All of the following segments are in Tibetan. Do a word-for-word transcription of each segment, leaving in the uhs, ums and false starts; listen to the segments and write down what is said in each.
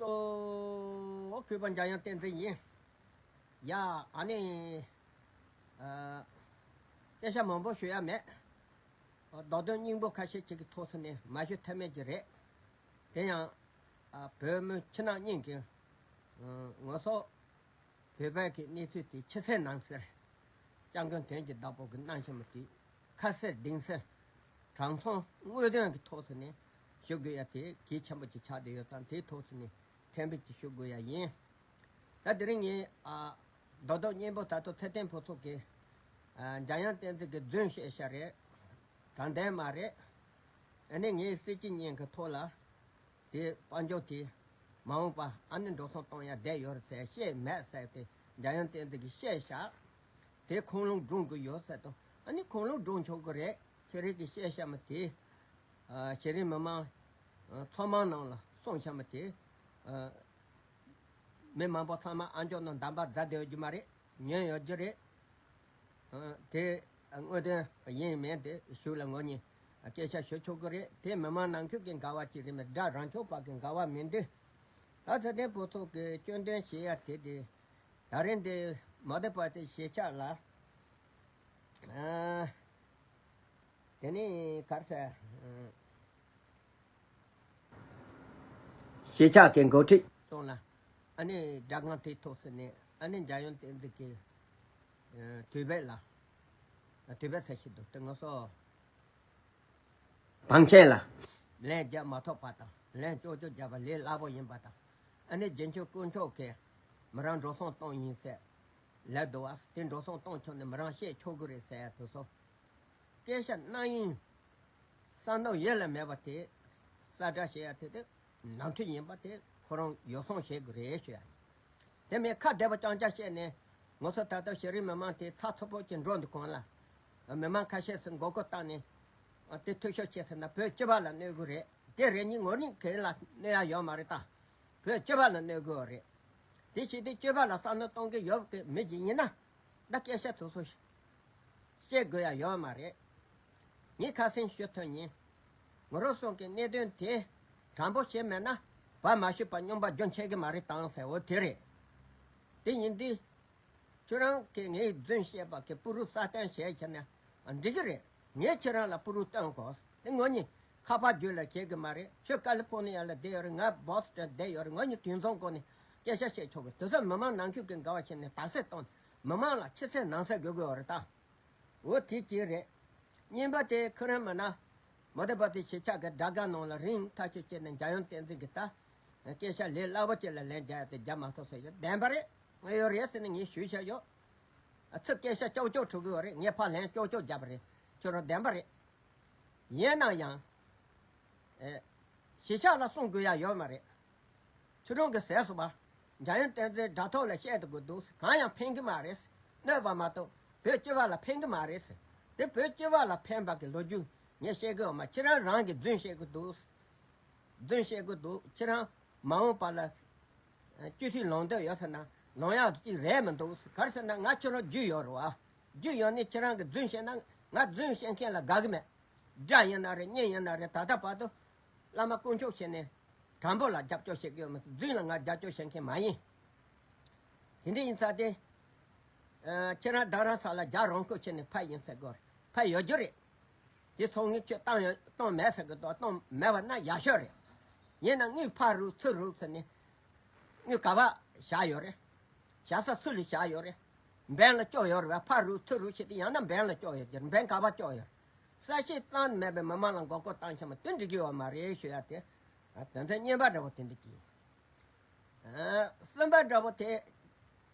ཨོ། གུས་པ་འཇམ་དབྱངས་བསྟན་འཛིན་ཡིན། ཡ། ཨ་ནི། ཨ། སྐད་ཆ་མང་པོ་ཞུ་ཡ་མེད། རྡོག་རྡོག་སྙིང་པོ་ཁ་ཤས་ཅིག་གི་ཐོག་སུ་ནས་མ་ཞུ་ཐབས་མེད་ཀྱི་རེད། དེ་ཡང་། ཨ། བོད་མི་ཕྱི་ནང་གཉིས་ཀྱི། ཨ། ངོ་སོ། བོད་པའི་གི་གནས་ཚུལ་དེ་ཕྱི་གསལ་ནང་གསལ། སྐྱབས་མགོན་དོན་གྱི་བདག་པོ་གི་གནང་བཞིན་པ་དེ་ཁ་གསལ་གཏིང་གསལ། དྲང་ཐོང་དངོས་དོན་གྱི་ཐོག་སུ་ནས་ཞུ་དགོས་ཡ་དེ་གལ་ཆེན་པོ་ཅིག་ཆགས་བསྡད་ཡོད་ཙང་། དེའི་ཐོག་སུ་ནས་ཕྲན་བུ་ཅིག་ཞུ་དགོས་ཡ་ཡིན། ད་དེ་རིང་ངས། ཨ། རྡོག་རྡོག་སྙིང་པོ་ད་དུང་ཚེ་བརྟན་ཕུན་ཚོགས་ཀྱིས། ཨ། འཇམ་དབྱངས་བསྟན་འཛིན་གྱིས་རྫུན་བཤད་ཤག་རེད། དྲང་བདེན་མ་རེད། ཨ་ནི་ངས་སྲིད་སྤྱི་གཉིས་ཀྱི་ཐོག་ལ། དེ་དཔལ་འབྱོར་དེ་མ་འོངས་པ་ཨ་ནི་འགྲོ་སོང་གཏོང་ཡ་བསྡད་ཡོད་རེད་ཟེར། བཤད་མེད་ཟེར་ཏེ་འཇམ་དབྱངས་བསྟན་འཛིན་གྱིས་བཤད་ཤག་དེ་ཁུངས་ལུང་སྒྲུང་གི་ཡོད་ཟེར་དང་། ཨ་ནི་ཁུངས་ལུང་སྒྲུང་ཆོག་གི་རེད། ཁྱེད་རང་གིས་བཤད་ཤག་མ་དེ། ཨ། གཞི་རིམ་མི་མང་། ཨ། ཚོགས་མང་ནང་ལ་གསུངས་ཤག་མ་དེ། ཨ། མི་མང་པོ་ཚང་མ་ཨ་མཆོག་ནང་འདམ་པ་རྫ་བསྡད་ཡོད་རྒྱུ་མ་རེད། ཉན་ཡོད་རྒྱུ་རེད། ཨ། དེ་དངོས་དོན་ཡིན་མིན་དེ་གཞུག་ལ་ངོ་གཉིས་སྐད་ཆ་ཞུ་ཆོག་གི་རེད། དེ་མི་མང་ནང་ཁུལ་གྱི་འགལ་བ་ཅིག་རེད་མོད། དགྲ་རང་ཕྱོགས་བར་གྱི་འགལ་བ་མིན་དུས། ད་ཚེ་བརྟན་ཕུན་ཚོགས་ཀྱིས་སྐྱོན་འདོན་བྱེད་ཡ་དེ་དེ། ད་རིང་འདི་མ་བདེ་བ་དེ་གཞིས་ཆགས་ལ། ཨ། དེ་ནས་ག་རེ་ཟེར། གཞིས་ཆགས་ཀྱི་འགོ་ཁྲིད་སོང་ལ། ཨ་ནི་སྒྲ་སྒམ་དེའི་ཐོག་སུ་ནས་ཨ་ནི་འཇམ་དབྱངས་བསྟན་འཛིན་གྱིས། ཨ། དུས་བབ་ལ། དུས་བབ་ཟེར་ཞིག་འདུག་དེ་ང་ཚོ་བང་ཆེན་ལ་ལན་རྒྱག་མ་ཐུབ་པ་དང་། ལན་ལྕོག་ལྕོག་རྒྱག་པ་ལས་སླ་པོ་ཡིན་པ་དང་། ཨ་ནི་རྒྱུན་ཆད་དཀོན་མཆོག་གིས་མི་རང་འགྲོ་སོང་གཏོང་ཡིན་ཟེར་ལབ་འདུག་བ། དེ་འགྲོ་སོང་གཏོང་ཆོག་ནས་མི་རང་བཤད་ཆོག་གི་རེད་ཟེར་ཡ་དེ་ཚོ། སྐད་ཆ་རྣམ་གཡེང་། བསམ་བློ་ཡིད་ལ་མེད་པ་དེ། གསལ་བསྒྲགས་བྱེད་ཡ་དེ་དེ་ནོར་འཁྲུལ་ཡིན་པ་དེ་ཁོ་རང་ཡོ་བསྲང་བྱེད་དགོས་རེད་ཞུ་ཡ་ཡིན། དེ་མིན་ཁ་བདེ་པོ་རྐྱང་རྐྱང་བཤད་ནས། ང་ཚོ་ད་ལྟ་གཞི་རིམ་མི་མང་དེ་ཚགས་ཚུད་པོ་ཅིག་འགྲོ་འདུག་གོང་ལ། མི་མང་ཁ་ཤས་སུ་མགོ་སྐོར་བཏང་ནས། ཨ། དེ་འཐུས་ཤོར་བྱས་ཟེར་ན་བོད་སྤྱི་པ་ལ་གནོད་དགོས་རེད། དེ་རེ་གཉིས་ངོ་གཉིས་གང་ལ་གནོད་ཡ་ཡོད་མ་རེད་ད། བོད་སྤྱི་པ་ལ་གནོད་དགོས་རེད། དེ་བྱས་དུས་སྤྱི་པ་ལ་བསམ་བློ་གཏོང་གི་ཡོད་ཀྱི་མི་ཅིག་ཡིན་ན། ད་སྐད་ཆ་དེ་ཚོ་བཤད་དགོས་ཡ་ཡོད་མ་རེད། ངས་ཁ་སང་ཞུ་ཐུབ་ཡིན། ང་རང་ཚོ་གི་གནད་དོན་དེ་དྲང་པོ་བྱས་མེད་ན། བ་མ་ཞུས་པ་སྨྱོན་པ་རྒྱུན་ཆད་གི་མ་རེད་དང་ཟེར། འོ་དེ་རེད། དེ་ཡིན་དུས། ཁྱོད་རང་གིས་ངས་རྫུན་བཤད་པ་གི་སྤུ་རུ་སྲ་བརྟན་བྱས་ཁྱེར་ན་འགྲིག་གི་རེད། ངས་ཁྱེད་རང་ལ་སྤུ་རུ་སྟོན་དགོས། དེ་ངོ་གཉིས་ཁ་པར་བརྒྱུད་ལ་བྱེད་གི་མ་རེད། ཁྱོད་ཀ་ལི་ཕོར་ནི་ཡ་ལ་བསྡད་ཡོད་རེད། ང་བོ་སི་ཊོན་བསྡད་ཡོད་རེད། ངོ་གཉིས་དུས་མཚུངས་སྒོ་ནས་སྐད་ཆ་བཤད་ཆོག་གི། དེ་ཚོ་མི་མང་ནང་ཁུལ་གི་འགལ་བ་བྱས་ནས་དག་སེལ་གཏོང་། མི་མང་ལ་ཕྱི་གསལ་ནང་གསལ་དགོས་དགོས་བ་རེད་ད། འོ་དེ་གཅིག་རེད། གཉིས་པ་དེ་ཁོ་རང་མིན་ན། མ་བདེ་བ་དེ་གཞིས་ཆགས་ཀྱི་སྒྲ་སྒམ་ནང་ལ་རིང་ཐག་ཆོད་བྱས་ནས་འཇམ་དབྱངས་བསྟན་འཛིན་གྱིས་ད། སྐད་ཆ་ལས་སླ་པོ་ཅིག་ལ་ལན་རྒྱག་ཡ་དེ་རྒྱག་མ་ཐུབ་ཟེར་ཡོད། བདེན་པ་རེད། ང་ཡོད་རེད་ཟེར་ནས་ངས་ཞུས་བཞག་ཡོད། ཨ། ཚུར་སྐད་ཆ་ཀྱོག་ཀྱོག་འགྲོ་གི་ཡོད་རེད། ངས་ཕར་ལན་ཀྱོག་ཀྱོག་བརྒྱབ་པ་རེད། ཁྱོད་རང་བདེན་པ་རེད། ཡིན་ན་ཡང་། ཨེ། གཞིས་ཆགས་ལ་གསུང་དགོས་ཡ་ཡོད་མ་རེད། ཁྱོད་རང་གིས་ཟེར་སོང་བ། འཇམ་དབྱངས་བསྟན་འཛིན་དྲ་ཐོག་ལ་བཤད་དགོས་འདུག་གང་ཡང་ཕན་གི་མ་རེད། གནོད་པ་མ་གཏོགས་བོད་སྤྱི་པ་ལ་ཕན་གི་མ་རེད། དེ་བོད་སྤྱི་པ་ལ་ཕན་པ་གི་ལོ་རྒྱུས་ངས་བཤད་གི་ཡོད་མ། ཁྱེད་རང་རང་གིས་རྫུན་བཤད་གི་འདུག་རྫུན་བཤད་གི་འདུག་ཁྱེད་རང་མ་འོངས་པ་ལ་སྤྱི་འཐུས་ལངས་འདོད་ཡོད་ཟེར་ན་ལངས་ཡག་ཅིག་རེད་མི་འདུག་ག་རེ་ཟེར་ན་ང་ཁྱོད་རང་རྒྱུས་ཡོད་རེད་བ། རྒྱུས་ཡོད་ནི་ཁྱེད་རང་གིས་རྫུན་བཤད་ན་ང་རྫུན་བཤད་མཁན་ལ་དགའ་གི་མེད། དགྲ་ཡིན་ན་རེད། གཉེན་ཡིན་ན་རེད། ད་ལྟ་བར་དུ་བླ་མ་དཀོན་མཆོག་བྱས་ནས་དྲང་པོ་ལ་རྒྱབ་སྐྱོར་བྱེད་ཀྱི་ཡོད་མ་གཏོགས་རྫུན་ལ་ང་རྒྱབ་སྐྱོར་བྱེད་མཁན་མ་ཡིན། དེ་འདྲ་ཡིན་ཙང་དེ། ཨ། ཁྱེད་རང་རྡ་རམ་ས་ལ་རྒྱ་རང་ཁུལ་བྱས་ནས་ཕ་ཡིན་ཟེར་དགོས་རེད། ཕ་ཡོད་རྒྱུ་རེད། དེ་ཚོང་ངེས་ཁྱོད་བཏང་ཡོད་བཏང་མེད་ཟེར་གི་འདུག་བཏང་མེད་པ་ན་ཡག་ཤོས་རེད། ཡིན་ན་དངུལ་ཕར་རུག་ཚུར་རུག་ཟེར་ནས། དངུལ་ག་པར་བཞག་ཡོད་རེད། བཞག་ས་སུ་ལ་བཞག་ཡོད་རེད། འབེན་ལ་སྐྱོར་ཡོད་རེད་པ། ཕར་རུག་ཚུར་རུག་བྱས་ཏེ་ཡང་ན་འབེན་ལ་སྐྱོར་ཡོད་རེད། འབེན་ག་པར་སྐྱོར་ཡོད་རེད། གསལ་བཤད་གཙང་མ་མེད་པའི་མི་མང་ལ་མགོ་སྐོར་བཏང་བཞིན་པ་དེ་འགྲིག་གི་ཡོད་མ་རེད་ཞུ་ཡ་དེ། ཨ། དོན་ཚན་གཉིས་པ་འདྲ་བོ་དེ་འདྲ་ཅིག་ཡིན། ཨ། གསུམ་པ་འདྲ་བོ་དེ།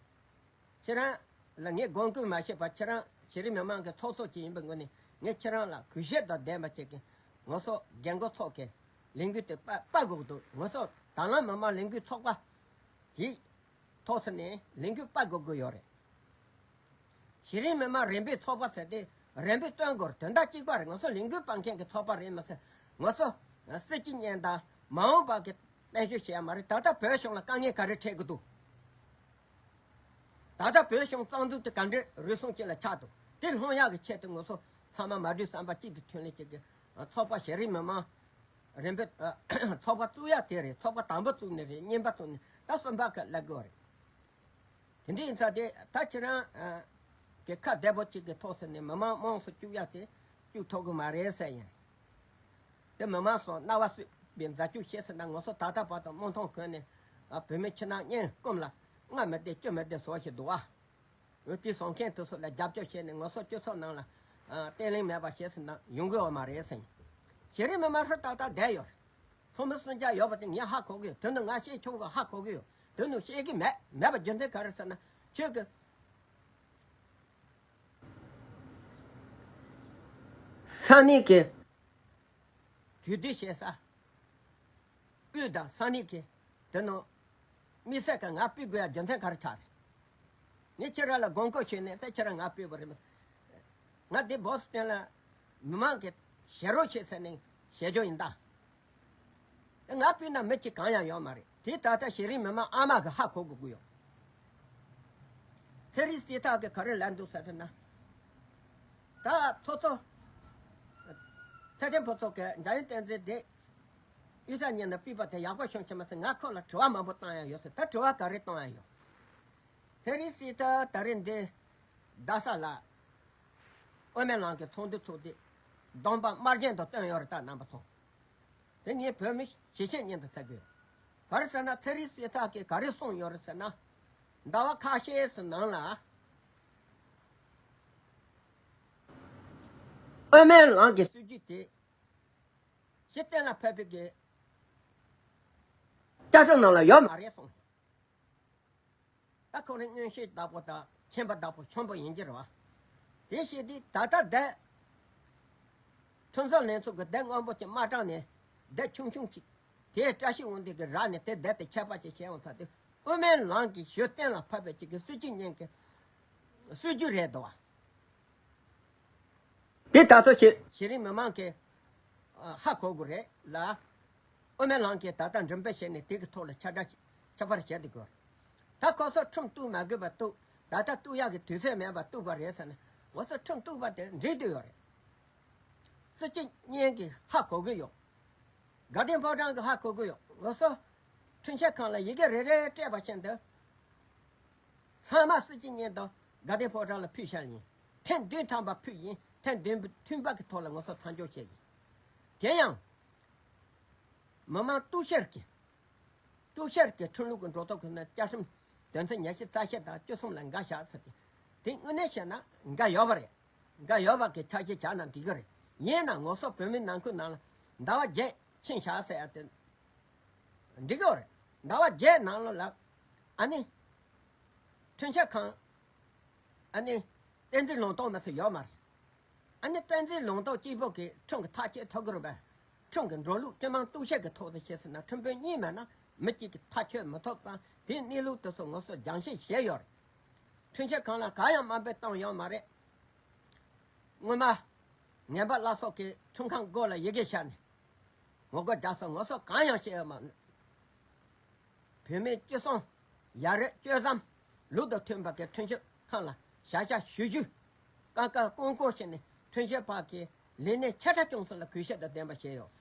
ཁྱེད་རང་ལ་ངས་དགོངས་སྐོར་མ་བྱས་པར་ཁྱེད་རང་གཞི་རིམ་མི་མང་གི་ཚོགས་གཙོ་ཅིག་ཡིན་པའི་ངོས་ནས་ངས་ཁྱེད་རང་ལ་གུས་ཞབས་དང་ལྡན་པ་བྱེད་ཀྱི། ང་ཚོ་རྒན་འཁོགས་ཚོགས་ཀྱི་ལས་འགུལ་དེ་སྤ་སྤ་དགོས་ཀྱི་འདུག་ང་ཚོ་དྭང་བླངས་མི་མང་ལས་འགུལ་ཚོགས་པ་དེའི་ཐོག་སུ་ནས་ལས་འགུལ་སྤ་དགོས་ཀྱི་ཡོད་རེད། གཞི་རིམ་མི་མང་རིམ་པས་ཚོགས་པ་ཟེར་ཏེ་རིམ་པས་སྟོན་དགོས་རེད། དོན་དག་གཅིག་པ་རེད། ང་ཚོ་ལས་འགུལ་སྤེལ་མཁན་གྱི་ཚོགས་པ་རེད་མ་ཟད། ང་ཚོ་སྲིད་སྤྱི་གཉིས་དང་མ་འོངས་པ་གི་བརྟན་བཞུགས་བྱེད་ཡ་མ་རེད། ད་ལྟ་བོད་གཞུང་ལ་དཀའ་ངལ་ག་རེ་འཕྲད་ཀྱི་འདུག་ད་ལྟ་བོད་གཞུང་རྩ་འཛུགས་དེ་ག་འདྲའི་རུལ་སུངས་ཅིག་ལ་ཆགས་འདུག་དེ་སློང་ཡག་གི་ཆེད་དུ་ང་ཚོ་ཚང་མ་མ་གྲོས་བསམ་པ་གཅིག་ཏུ་མཐུན་ལེན་བྱེད་ཀྱི་ཚོགས་པ་གཞི་རིམ་མི་མང་ རིམ་པས་ཚོགས་པ་བཙུགས་ཡ་དེ་རེད། ཚོགས་པ་དང་པོ་བཙུགས་ནི་རེད། གཉིས་པ་བཙུགས་ནི་ད་གསུམ་པ་ཁ་སླེབས་དགོས་རེད། དེ་འདྲ་ཡིན་ཙང་དེ་ད་ཁྱེད་རང་གི་ཁ་བདེ་པོ་གཅིག་གི་ཐོག་ཟེར་ནས་མི་མང་དམངས་སུ་བཅུག་ཡ་དེ་བཅུག་ཐུབ་གི་མ་རེད་ཟེར་ཡིན། དེ་མི་མང་སོགས་རྣ་བ་གསོས་པའི་མཛད་སྤྱོད་བྱེད་ཟེར་ན་ང་ཚོ་ད་ལྟ་བར་དུ་དམངས་ཐོང་གོན་ནས་བོད་མི་ཁྱིམ་ནང་གཉེན་སྐོམ་ལ་རྔ་མི་བདེ་སྐྱུར་མི་བདེ་བཟོ་བཞིན་འདུག་ཨ། འོ་དེ་བཟོ་མཁན་དེ་ཚོ་ལ་རྒྱབ་སྐྱོར་བྱས་ནས་ང་ཚོ་སྤྱི་ཚོགས་ནང་ལ་བརྟན་ལྷིང་མེད་པ་བྱེད་ཟེར་ན་ཡོང་གི་ཡོད་མ་རེད་ཟེར། གཞི་རིམ་མི་མང་ཧྲུལ་ཏག་ཏག་བསྡད་ཡོད་རེད། ཚོགས་མི་སུམ་བརྒྱ་ཡོད་པ་དེ་ངས་ཧ་གོ་གི་ཡོད། དོན་དུ་ང་བཤད་ཆོག་གི་ཧ་གོ་གི་ཡོད། དོན་དུ་བཤད་གི་མེད། མེད་པ་རྒྱུ་མཚན་ག་རེ་ཟེར་ན་ཁྱོད་ཀྱི་ས་གནས་ཀྱི་ཇུས་འདེད་བྱེད་ས་དབུས་དང་ས་གནས་ཀྱི་དེ་ནང་དམིགས་བསལ་གྱི་ང་ཕུད་དགོས་ཡ་རྒྱུ་མཚན་ག་རེ་ཆགས་རེད། ངས་ཁྱེད་རང་ལ་དགོངས་སྐོར་ཞུས་ནས་ད་ཁྱེད་རང་ང་ཕུད་པ་རེད་མ། ང་འདི་བོ་སི་ཊོན་ལ་མི་མང་གི་ཞེ་རོགས་བྱེད་ཟེར་ནས་བཤད་རྒྱུ་ཡིན་ད། དེ་ང་ཕུད་ན་མི་གཅིག་གང་ཡང་ཡོད་མ་རེད། དེ་ད་ལྟ་གཞི་རིམ་མི་མང་ཨ་མ་གི་ཧ་གོ་དགོས་ཀྱི་ཡོད། ཚེ་རིང་སྲིད་ཐར་གི་ག་རེ་ལབ་འདུག་ཟེར་ན། ད་ཚོགས་གཙོ་ཚེ་བརྟན་ཕུན་ཚོགས་ཀྱིས་འཇམ་དབྱངས་བསྟན་འཛིན་དེ་གཡུལ་ས་ཉིན་ནས་ཕུད་པ་དེ་ཡག་པོ་བྱུང་ཆེ་མ་ཟེར། ང་ཁོང་ལ་དྲི་བ་མང་པོ་བཏང་ཡ་ཡོད་ཟེར། ད་དྲི་བ་ག་རེ་བཏང་ཡ་ཡོད། ཚེ་རིང་སྲིད་ཐར་ད་རེས་འདི་རྡ་ས་ལ་དབུ་མའི་ལམ་གྱི་ཚོགས་འདུ་ཚོགས་དུས་གདོང་པ་དམར་རྗེན་དུ་བཏོན་ཡོད་རེད། ད་རྣམ་པ་ཚོ། དེ་ངས་བོད་མི་ཞེ་བྱས་ཉིད་དུ་ཚ་གི་ཡོད། ག་རེ་ཟེར་ན་ཚེ་རིང་སྲིད་ཐར་གྱིས་ག་རེ་གསུངས་ཡོད་རེད་ཟེར་ན། ཟླ་བ་ཁ་ཤས་སུ་ནང་ལ་དབུ་མའི་ལམ་གྱི་སྲིད་ཇུས་དེ་གཞི་གཏན་ལ་ཕབ་པའི་གི་བཅའ་ཁྲིམས་ནང་ལ་ཡོད་མ་རེད་གསུངས། ད་ཁོ་རང་མངོན་ཤེས་བདག་པོ་དང་མཁྱེན་པ་བདག་པོ་ཆེན་པོ་ཡིན་གྱི་རེད་བ། དེ་བྱས་དུས་ད་ལྟ་བསྡད། ཁྲིམས་བཟོ་ལྷན་ཚོགས་ཀྱི་བསྡད་སྔོན་པོ་ཅིག་མ་དྲངས་ནས་བསྡད་ཆུང་ཆུང་ཅིག་དེའི་བཀྲ་ཤིས་དབང་འདུས་ཀྱི་ར་ནས་དེ་བསྡད་དེ་ཆད་པ་ཅིག་བྱས་འོང་ཐ་དུས་དབུ་མའི་ལམ་གྱི་གཞི་གཏན་ལ་ཕབ་པའི་ཅིག་གི་སྲིད་ཇུས་ཉན་གྱི་སྲིད་ཇུས་རེད་འདུག་བ། དེ་ད་ཚོ་གཞི་གཞི་རིམ་མི་མང་གི་ཧ་གོ་དགོས་རེད་ལ། དབུ་མའི་ལམ་གྱི་ད་ལྟ་མགྲིན་དཔེ་བྱས་ནས་དེ་གི་ཐོག་ལ་ཁྱབ་བསྒྲགས་ཁྱབ་པར་བྱས་འདུག་གོ། ད་ཁོ་ཚོ་ཁྲིམས་གཏུག་མ་དགོས་པ་གཏུག་ད་ལྟ་གཏུག་ཡག་གི་དུས་ཚོད་མེད་པ་གཏུག་པ་རེད་ཟེར་ན་ང་ཚོ་ཁྲིམས་གཏུག་པ་དེ་འགྲིག་འདུག་ཡོད་རེད། སྲིད་སྤྱི་གཉིས་ཀྱི་ཧ་གོ་གི་ཡོད། དགའ་ལྡན་ཕོ་བྲང་གི་ཧ་གོ་གི་ཡོད། ང་ཚོ་ཁྲིམས་ཞིབ་ཁང་ལ་ཡི་གེ་རེ་རེ་སྤྲད་པ་བཞིན་དུ། ཚང་མ་སྲིད་སྤྱི་གཉིས་དང་དགའ་ལྡན་ཕོ་བྲང་ལ་ཕུལ་བཞག་ཡིན། ཐེངས་བདུན་ཐམ་པ་ཕུལ་ཡིན། ཐེངས་བདུན་པ་མཐུན་པ་གི་ཐོག་ལ་ང་ཚོ་མཚམས་འཇོག་བྱས་ཡིན། དེ་ཡང་། མི་མང་གཏུག་བཤེར་གྱི། གཏུག་བཤེར་གྱི་ཁྲིམས་ལུགས་ཀྱི་འགྲོ་སྟངས་ཁོ་ན་བཅའ་ཁྲིམས་དོན་ཚན་ཉི་ཤུ་རྩ་བཞི་དང་བཅུ་གསུམ་ལ་འགལ་བཞག་ཟེར་ཏེ། དེ་དངོས་གནས་བཤད་ན་འགལ་ཡོད་པ་རེད། འགལ་ཡོད་པ་གི་ཆ་ཤས་བྱས་ན་འགྲིག་གི་རེད། ཡིན་ན་ང་ཚོ་བོད་མི་ནང་ཁུལ་ནང་ལ་ཟླ་བ་བརྒྱད་ཕྱིན་བཞག་ཟེར་ཡ་དེ། འགྲིག་གི་རེད། ཟླ་བ་བརྒྱད་ནང་ལ་ལ། ཨ་ནི། ཁྲིམས་ཞིབ་ཁང་། ཨ་ནི། བསྟན་འཛིན་ལུང་རྟོགས་མ་ཟེར་ཡོད་མ་རེད། ཨ་ནི་བསྟན་འཛིན་ལུང་རྟོགས་གཅིག་པོ་གིས་ཁྲིམས་ཀྱི་ཐག་གཅོད་ཐུབ་ཀྱི་རེད་པས། ཁྲིམས་ཀྱི་འགྲོ་ལུགས་སྤྱི་དམངས་གཏུག་བཤེར་གྱི་ཐོག་ཏུ་བྱས་ཟིན་ན་ཁྲིམས་དཔོན་གཉིས་མེད་ན་མི་གཅིག་གིས་ཐག་གཅོད་མི་ཐུབ་ཙང་དེའི་གནས་ལུགས་དེ་ཚོ་ང་ཚོ་རྒྱང་ཤེལ་བཞེས་ཡོད་རེད། ཁྲིམས་ཞིབ་ཁང་ལ་གང་ཡང་དམའ་འབེབས་བཏང་ཡོད་མ་རེད། སྔོན་མ། ངན་པ་བླ་སྲོག་གིས་ཁྲིམས་ཁང་སྒོ་ལ་ཡི་གེ་བཞག་ནས། ངོ་རྒོལ་རྒྱག་སོང་། ང་ཚོ་གང་ཡང་བཤད་ཡོད་མ་རེད། བོད་མིའི་སྤྱི་སྲུང་། ཡ་རབས་སྤྱོད་བཟང་། ལུགས་དང་མཐུན་པ་གི་ཁྲིམས་ཞིབ་ཁང་ལ་བྱ་བཞག་ཞུ་རྒྱུ། བཀའ་བཀའ་སྐོང་སྐོང་བྱས་ནས་ཁྲིམས་ཞིབ་པ་གི་ལས་གནས་ཆེ་ཕྲ་སྐྱོང་ས་ལ་གུས་ཞབས་དང་ལྡན་པ་བྱས་ཡོད།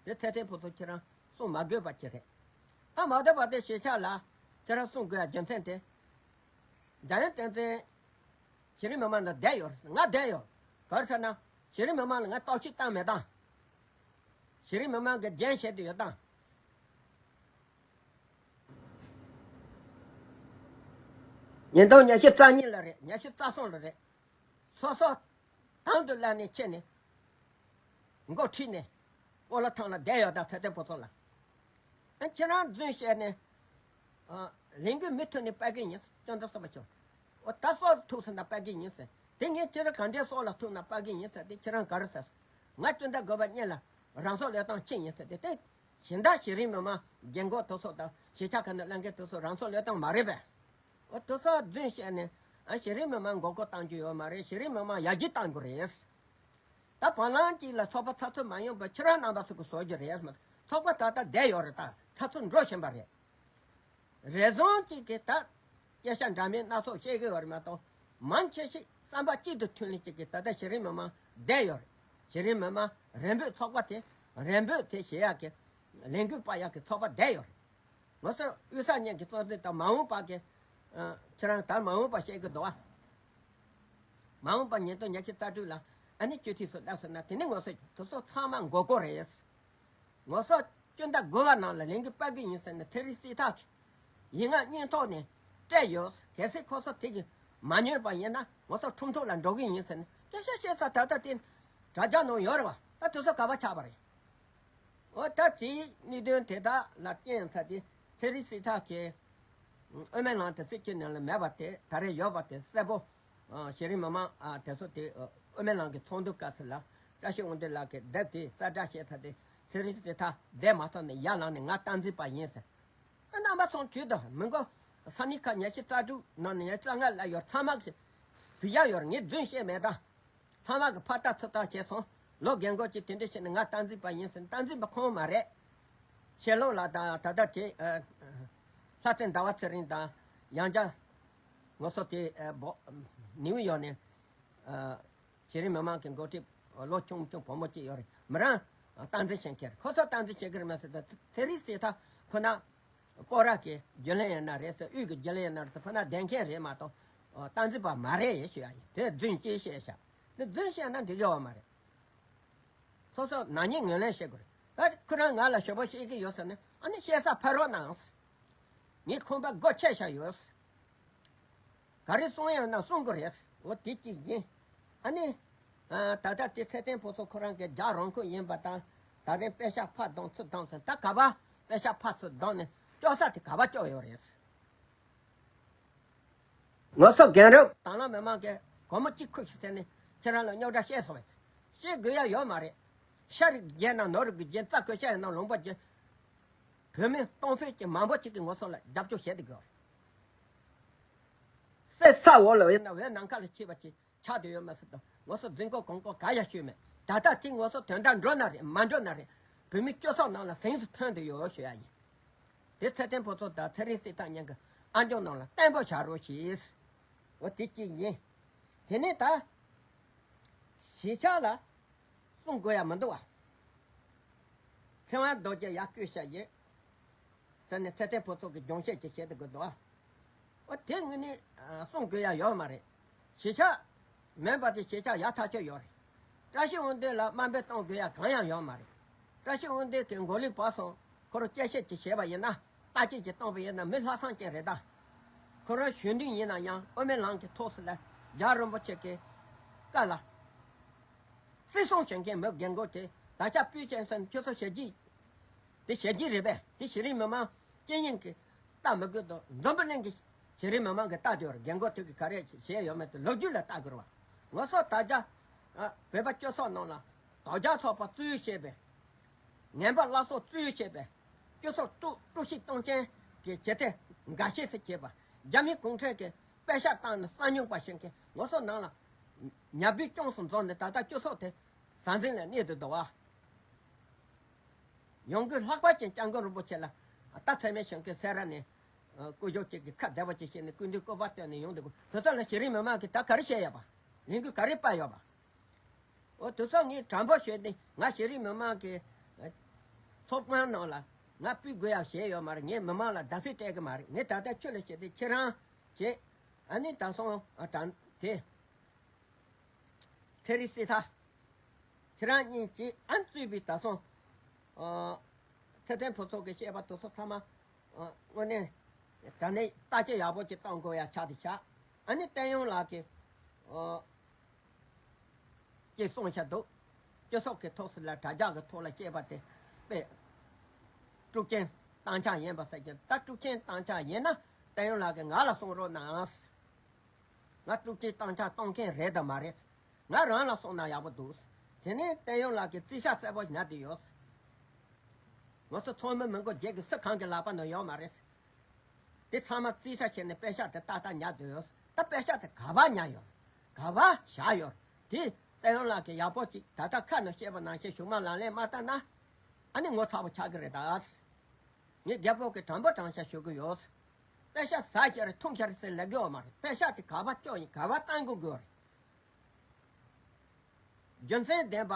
དེ་ཚེ་ཐེ་ཕུ་ཚོ་ཁྱེད་རང་གསུང་མ་དགོས་པ་ཅིག་རེད། ད་མ་འདས་པ་དེ་ཞེ་ཆགས་ལ་ཁྱེད་རང་གསུང་དགོས་ཡ་རྒྱུ་མཚན་དེ། འཇམ་དབྱངས་བསྟན་འཛིན། གཞི་རིམ་མི་མང་ནང་བསྡད་ཡོད་རེད། ང་བསྡད་ཡོད། ག་རེ་ཟེར་ན། གཞི་རིམ་མི་མང་ལ་ང་རྟོག་ཞིབ་བཏང་མེད་དང་། གཞི་རིམ་མི་མང་གི་འགན་བཞེས་བསྡད་ཡོད་དང་། ཉིས་སྟོང་ཉི་ཤུ་རྩ་གཉིས་ལ་རེད། ཉི་ཤུ་རྩ་གསུམ་ལ་རེད། སོ་སོ་དང་དུ་བླངས་ནས་ཁྱེར་ནས། འགོ་ཁྲིད་ནས། སྤོ་ལོ་ཐང་ལ་བསྡད་ཡོད་དང་ཚེ་བརྟན་ཕུན་ཚོགས་ལགས། ཨ་ཁྱེད་རང་རྫུན་བཤད་ནས། ཨ། ལས་འགུལ་མུ་མཐུད་ནས་སྤེལ་གི་ཡིན། སྐྱོན་བརྡ་གསུངས་པ་བྱུང་། འོ་ད་སྲོག་ཐུག་ཟིན་ན་སྤེལ་གི་ཡིན་ཟེར། དེ་ངས་ཁྱེད་རང་ག་འདྲའི་སྲོག་ལ་ཐུག་ན་སྤེལ་གི་ཡིན་ཟེར་དེ་ཁྱེད་རང་ག་རེ་ཟེར། ང་སྤྱི་ཟླ་དགུ་པ་གཉིས་ལ་རང་སྲོག་བློས་བཏང་ཕྱིན་ཡིན་ཟེར་དེ་དེ། གཞན་དག་གཞི་རིམ་མི་མང་རྒན་འཁོགས་དེ་ཚོ་དང་གཞིས་ཆགས་ཁག་ནས་གླེང་མཁན་དེ་ཚོ་རང་སྲོག་བློས་བཏང་མ་རེད་པས། འོ་དེ་ཚོ་རྫུན་བཤད་ནས་ཨ་གཞི་རིམ་མི་མང་མགོ་སྐོར་བཏང་རྒྱུ་ཡོད་མ་རེད། གཞི་རིམ་མི་མང་ཡར་རྒྱས་གཏང་དགོས་རེད། ད་བར་ལམ་གཅིག་ལ་ཚོགས་པ་ཚགས་ཚུད་མ་ཡོང་བར་ཁྱེད་རང་རྣམ་པ་ཚོ་གིས་བཟོ་རྒྱུ་རེད་མ་གཏོགས། ཚོགས་པ་ད་ལྟ་བསྡད་ཡོད་རེད། ད་ཚགས་ཚུད་འགྲོ་བཞིན་པ་རེད། རེ་ཟུང་གཅིག་གིས་ད་སྐད་ཆ་འདྲ་མིན་སྣ་ཚོགས་བཤད་ཀྱི་ཡོད་རེད་མ་གཏོགས། མང་ཆེ་ཤོས་བསམ་པ་གཅིག་ཏུ་མཐུན་ལེན་གཅིག་གིས་ད་ལྟ་གཞི་རིམ་མི་མང་བསྡད་ཡོད་རེད། གཞི་རིམ་མི་མང་རེ་འབོད་ཚོགས་པ་དེ་ རེ་འབོད་དེ་བྱེད་ཡག་གི་ལས་འགུལ་སྤེལ་ཡག་གི་ཚོགས་པ་བསྡད་ཡོད་རེད། ང་ཚོ་དབུས་གཙང་གཉིས་ཀྱི་གཙོ་འཛིན་དང་མ་འོངས་པ་གི་ཨ་ཁྱེད་རང་ད་མ་འོངས་པ་བཤད་གི་འདུག་ཨ། མ་འོངས་པ་ཉིས་སྟོང་ཉི་ཤུ་རྩ་དྲུག་ལ་ཨ་ནི་སྤྱི་འཐུས་སུ་སླེབས་སོང་ན་དེ་ནི་ང་ཚོ་དེ་ཚོ་ཚང་མ་མགོ་སྐོར་རེད། ང་ཚོ་སྤྱི་ཟླ་དགུ་པ་ནང་ལ་ལས་འགུལ་སྤེལ་གི་ཡིན་ཟེར་ནས་ཚེ་རིང་སྲིད་ཐར་གྱིས་ཡིག་ངག་སྙན་ཐོ་ནས་སྤྲད་ཡོད། གལ་སྲིད་ཁོ་ཚོ་དེ་གི་མ་ཉན་པ་ཡིན་ན་ང་ཚོ་ཁྲིམས་ཐོག་ལ་འགྲོ་གི་ཡིན་ཟེར་ནས་སྐད་ཆ་བཤད་ས་ད་ལྟ་དེ་དྲ་རྒྱ་ནང་ཡོད་རེད་བ། ད་དེ་ཚོ་ག་པར་ཆགས་པ་རེད། འོ་ད་དེའི་གནད་དོན་དེ་དག་ལ་བརྟེན་ཚར་ཏེ་ཚེ་རིང་སྲིད་ཐར་གྱིས་དབུ་མའི་ལམ་དེ་སྲིད་སྤྱི་ནང་ལ་མེད་པ་དེ་ད་རེས་ཡོད་པ་དེ་གསལ་པོ། ཨ་གཞི་རིམ་མི་མང་ཨ་དེ་ཚོ་དེ་ཨ་དབུ་མའི་ལམ་གྱི་ཚོགས་འདུ་སྐབས་སུ་ལ་བཀྲ་ཤིས་དབང་འདུས་ལགས་ཀྱིས་དེབ་དེ་གསལ་བསྒྲགས་བྱས་ཚར་ཏེ་ཚེ་རིང་སྲིད་ཐར་བསྡད་མ་ཐུབ་ནས་ཡར་ལངས་ནས་ང་སྟངས་འཛིན་པ་ཡིན་ཟེར། ཨ་རྣམ་པ་ཚོ་དུས་དང་མི་མགོ་ས་གནས་ཁག་ཉི་ཤུ་རྩ་དྲུག་ནང་ནས་ཉི་ཤུ་རྩ་ལྔ་ལ་ཡོད་ཚང་མ་གིས་གཟིགས་ཡག་ཡོད་རེད། ངས་རྫུན་བཤད་མེད་ད། ཚང་མ་གིས་ཕར་ལྟ་ཚུར་ལྟ་བྱས་སོང་། ལོ་རྒན་གོག་ཅིག་དེ་འདྲ་བྱས་ནས་ང་སྟངས་འཛིན་པ་ཡིན་ཟེར་ན་སྟངས་འཛིན་པ་ཁོང་མ་རེད། ཤེས་ལོ་ལགས་དང་ད་ལྟ་དེ་ཨ་ལྷ་རྩེ་ཟླ་བ་ཚེ་རིང་དང་ཡང་བསྐྱར་ངོ་སོ་དེ་ཨ་བོ་ནིའུ་ཡོག་ནས་ཨ་གཞི་རིམ་མི་མང་གི་འགོ་ཁྲིད་ལོ་ཆུང་ཆུང་བུ་མོ་གཅིག་ཡོད་རེད། མི་རང་སྟངས་འཛིན་བྱེད་མཁན་རེད། ཁོ་ཚོ་སྟངས་འཛིན་བྱེད་ཀྱི་རེད་མ་ཟད་ད་ཚེ་རིང་སྲིད་ཐར་ཁོ་ན། སྤོ་ར་གི་རྒྱུན་ལས་ཡིན་ན་རེད་ཟེར། དབུས་ཀྱི་རྒྱུན་ལས་ཡིན་ན་རེད་ཟེར། ཕ་ན་བདེན་མཁན་རེད་མ་གཏོགས་ཨོ་སྟངས་འཛིན་པ་མ་རེད་ཡེ་ཞུ་ཡ་ཡིན། དེ་རྫུན་ཅིག་བཤད་ཤག་འདི་རྫུན་བཤད་ན་འགྲིག་གི་ཡོད་མ་རེད། སོ་སོ་ནག་ཉེས་ངོས་ལེན་བྱེད་དགོས་རེད། ད་ཁོ་རང་ང་ལ་ཞུ་བ་བཤད་ཀྱི་ཡོད་ཟེར་ན་ཨ་ནི་བཤད་ས་ཕ་རོགས་གནང་། ངས་ཁོམ་པ་སྒོ་ཕྱེ་བཞག་ཡོད། ག་རེ་གསུང་ཡོད་ན་གསུང་གི་རེད། འོ་དེ་གཅིག་ཡིན། ཨ་ནི། ཨ་ད་ལྟ་དེ་ཚེ་བརྟན་ཕུན་ཚོགས་ཁོ་རང་གི་རྒྱ་རང་ཁུལ་ཡིན་པ་དང་། ད་རིང་པེ་ཤག་ཕར་བསྡོམས་ཚུར་བསྡོམས་ཟེར། ད་ག་པར་པེ་ཤག་ཕར་ཚུར་བསྡོམས་ནས་སྐྱོར་ས་དེ་ག་པར་སྐྱོར་ཡོད་རེད། ང་ཚོ་རྒན་རབས་དང་བླངས་མི་མང་གིས་སྒོར་མོ་གཅིག་ཁུར་ཤིག་ཟེར་ནས་ཁྱེད་རང་ལ་རྙོག་དྲ་བཤད་སོང་བས། བཤད་དགོས་ཡ་ཡོད་མ་རེད། ཤ་རིགས་རྒྱན་དང་ནོར་རིགས་རྒྱན་རྩྭ་ཀོ་ཤ་ཡིན་ན་ལུང་པ་རྒྱན། བོད་མི་གཏོང་ཕོད་ཀྱི་མང་པོ་ཅིག་གིས་ང་ཚོ་ལ་རྒྱབ་སྐྱོར་བྱེད་དེ་དགོས། སེ་ས་འོག་ལ་ཡིན་ན་བོད་ནམ་མཁའ་ལ་མཆེད་པ་ཅིག་ཆགས་བསྡད་ཡོད་མ་ཟད་དུ་ང་ཚོ་རྫུན་གོ་གང་གོ་ག་ཡ་ཤོད་མེད། ད་ལྟ་དེ་ང་ཚོ་དོན་དག་འགྲོ་ན་རེད་མ་འགྲོ་ན་རེད། བོད་མི་སྤྱི་ཚོགས་ནང་ལ་ཟིང་དུ་ཐོན་བསྡད་ཡོད་ཞུ་ཡ་ཡིན། དེ་ཚེ་བརྟན་ཕུན་ཚོགས་དང་ཚེ་རིང་སྲིད་ཐར་གཉིས་ཀྱི་ཨ་མཆོག་ནང་ལ་བརྟན་པོ་བྱ་རོགས་ཞེས། འོ་དེ་གཅིག་ཡིན། དེ་ནས་ད་གཞིས་ཆགས་ལ་གསུང་དགོས་ཡ་མི་འདུག་བ། ཚེ་དབང་རྡོ་རྗེ་ཡར་བསྐོས་བཞག་ཡོད་ཟེར་ནས་ཚེ་བརྟན་ཕུན་ཚོགས་ཀྱིས་སྦྱོང་བཤད་ཅིག་བྱེད་དུ་དགོས་འདུག་བ། འོ་དེ་དངོས་གནས་གསུང་དགོས་ཡ་ཡོད་མ་རེད། གཞིས་ཆགས་མིན་པ་དེ་གཞིས་ཆགས་ཡག་ཐག་ཆོད་ཡོད་རེད། བཀྲ་ཤིས་དབང་འདུས་ལ་དམའ་འབེབས་གཏོང་དགོས་ཡ་གང་ཡང་ཡོད་མ་རེད། བཀྲ་ཤིས་དབང་འདུས་ཀྱི་མགོ་ལོག་བབས་སོང་། ཁོ་རང་དཔྱད་ཞིབ་ཅིག་བྱས་པ་ཡིན་ན། བརྟག་དཔྱད་ཅིག་བཏང་བ་ཡིན་ན་མི་ལྷག་བསམ་ཅན་རེད་ད། ཁོ་རང་གཞོན་དུས་ཡིན་ན་ཡང་དབུ་མའི་ལམ་གྱི་ཐོག་སུ་ལ་རྒྱལ་བ་རིན་པོ་ཆེ་གི་བཀའ་ལ་བརྩི་སྲུང་བྱེད་མཁན་མི་རྒན་རྒོན་དེ་ད་ཆ་སྤུས་ཅན་ཟེར་ནས་ཁྱོད་ཚོ་བྱས་རྗེས་དེ་བྱས་རྗེས་རེད་པས། དེ་གཞི་རིམ་མི་མང་སྤྱི་ཡོངས་ཀྱི་ལྟ་མི་དགོས་དོ། འཛམ་བུ་གླིང་གི་གཞི་རིམ་མི་མང་གི་ལྟ་དེ་བར་རྒན་རྒོན་དེ་གི་ག་རེ་བྱས་ཡོད་མེད་དེ་ལོ་རྒྱུས་ལ་ལྟ་དགོས་རེད་བ། ང་ཚོ་ད་ཆ་ཨ་བོད་པ་སྤྱི་ཚོགས་ནང་ལ་དོལ་རྒྱལ་ཚོགས་པ་གཙོས་བྱས་པའི་ངན་པ་བླ་སྲོག་གཙོས་བྱས་པའི་སྤྱི་ཚོགས་དཀྲུག་དཀྲུག་ཤིང་གཏོང་མཁན་གྱི་བྱེད་གཏེ་འགའ་ཤས་སུ་བྱས་པ། རྒྱ་མི་གུང་ཁྲན་གྱིས་པད་ཤག་བཏང་ནས་གསང་མྱུལ་པ་བྱེད་མཁན་ང་ཚོ་ནང་ལ་ཉ་སྦུལ་ཅུང་ཙམ་འཛོམས་ནས་ད་ལྟ་སྤྱི་ཚོགས་དེ་ཟང་ཟིང་ལ་གནས་འདུག་འདུག་བ། ཡོང་སྒོ་ལྷག་པ་ཅན་སྐྱབས་མགོན་རིན་པོ་ཆེ་ལ་ད་ཚད་མེད་བྱུང་མཁན་སེ་ར་ནས་སྐུ་ཞབས་ཅིག་གིས་ཁ་བདེ་བ་ཅིག་བྱས་ནས་སྐུ་མདུན་སྐུ་པར་བཏོན་ནས་ཡོང་འདུག་དེ་ཚོ་ལ་གཞི་རིམ་མི་མང་གིས་ད་ག་རེ་བྱས་ཡོད་པ། ལས་འགུལ་ག་རེ་སྤེལ་ཡོད་པ། འོ་དེ་ཚོ་ངས་དྲང་པོ་ཤོད་དེ་ང་གཞི་རིམ་མི་མང་གི་ཚོགས་ཁང་ནང་ལ་ང་སྤུས་དགོས་ཡག་བྱས་ཡོད་མ་རེད། ངས་མི་མང་ལ་བརྡབ་གསིག་སྤྲད་གི་མ་རེད། ངས་ད་ལྟ་ཁྱོད་ལ་བཤད་དེ་ཁྱེད་རང་བྱས། ཨ་ནི་ད་སོང་ཨ་དྲང་དེ། ཚེ་རིང་སྲིད་ཐར། ཁྱེད་རང་གཉིས་ཀྱིས་ཨ་གཙོས་པའི་ད་སོང་། ཨ་ཚེ་བརྟན་ཕུན་ཚོགས་ཀྱིས་བཤད་པ་དེ་ཚོ་ཚང་མ། ཨ་དངོས་གནས། དྲང་གནས་བརྟག་དཔྱད་ཡག་པོ་ཅིག་གཏོང་དགོས་ཡ་ཆགས་ཏེ་བཞག་ཨ་ནི་བསྟན་དབྱངས་ལགས་ཀྱིས། ཨ་ཅེས་གསུངས་བཞག་འདུག་སྤྱི་ཚོགས་ཀྱི་ཐོག་སུ་ལ་དྲ་རྒྱ་གི་ཐོག་ལ་བཤད་པ་དེ་དཔེ། དཀྲུག་རྐྱེན་བཏང་ཆ་ཡིན་པ་ཟེར་གྱི་ད་དཀྲུག་རྐྱེན་བཏང་ཆ་ཡིན་ན་བསྟན་དབྱངས་ལགས་ཀྱིས་ང་ལ་གསུང་རོགས་གནང་། ང་དཀྲུག་རྐྱེན་བཏང་ཆ་གཏོང་མཁན་རེད་དམ་མ་རེད། ང་རང་ལ་གསུངས་ན་ཡག་པོ་འདུག་དེ་ནས་བསྟན་དབྱངས་ལགས་ཀྱིས་རྩིས་ཆ་གསལ་པོ་ཉར་བསྡད་ཡོད། ང་ཚོ་ཚོགས་མི་མི་མགོ་བརྒྱད་ཀྱི་སུ་གང་གི་ལག་པ་ནང་ཡོད་མ་རེད། དེ་ཚང་མ་རྩིས་ཆ་བྱས་ནས་པད་ཤག་དེ་ཏག་ཏག་ཉར་བསྡད་ཡོད། ད་པད་ཤག་དེ་ག་པར་ཉར་ཡོད། ག་པར་བཞག་ཡོད། དེ་བསྟན་དབྱངས་ལགས་ཀྱིས་ཡག་པོ་ཅིག་ད་ལྟ་ཁ་ནས་བཤད་པ་ནང་བཞིན་གཞུག་མ་ལག་ལེན་མ་བསྟར་ན། ཨ་ནི་ངོ་ཚ་པོ་ཆགས་ཀྱི་རེད་ད། ངས་རྒྱལ་པོ་གི་དྲང་པོ་དྲང་བཞག་ཞུ་གི་ཡོད། པད་ཤག་ཟ་ཤར་འཐུང་ཤར་ཟེར་ལབ་གི་ཡོད་མ་རེད། པད་ཤག་དེ་ག་པར་སྐྱོ་ཡིན་ག་པར་བཏང་དགོས་དགོས་རེད། རྒྱུ་མཚན་ལྡན་པ།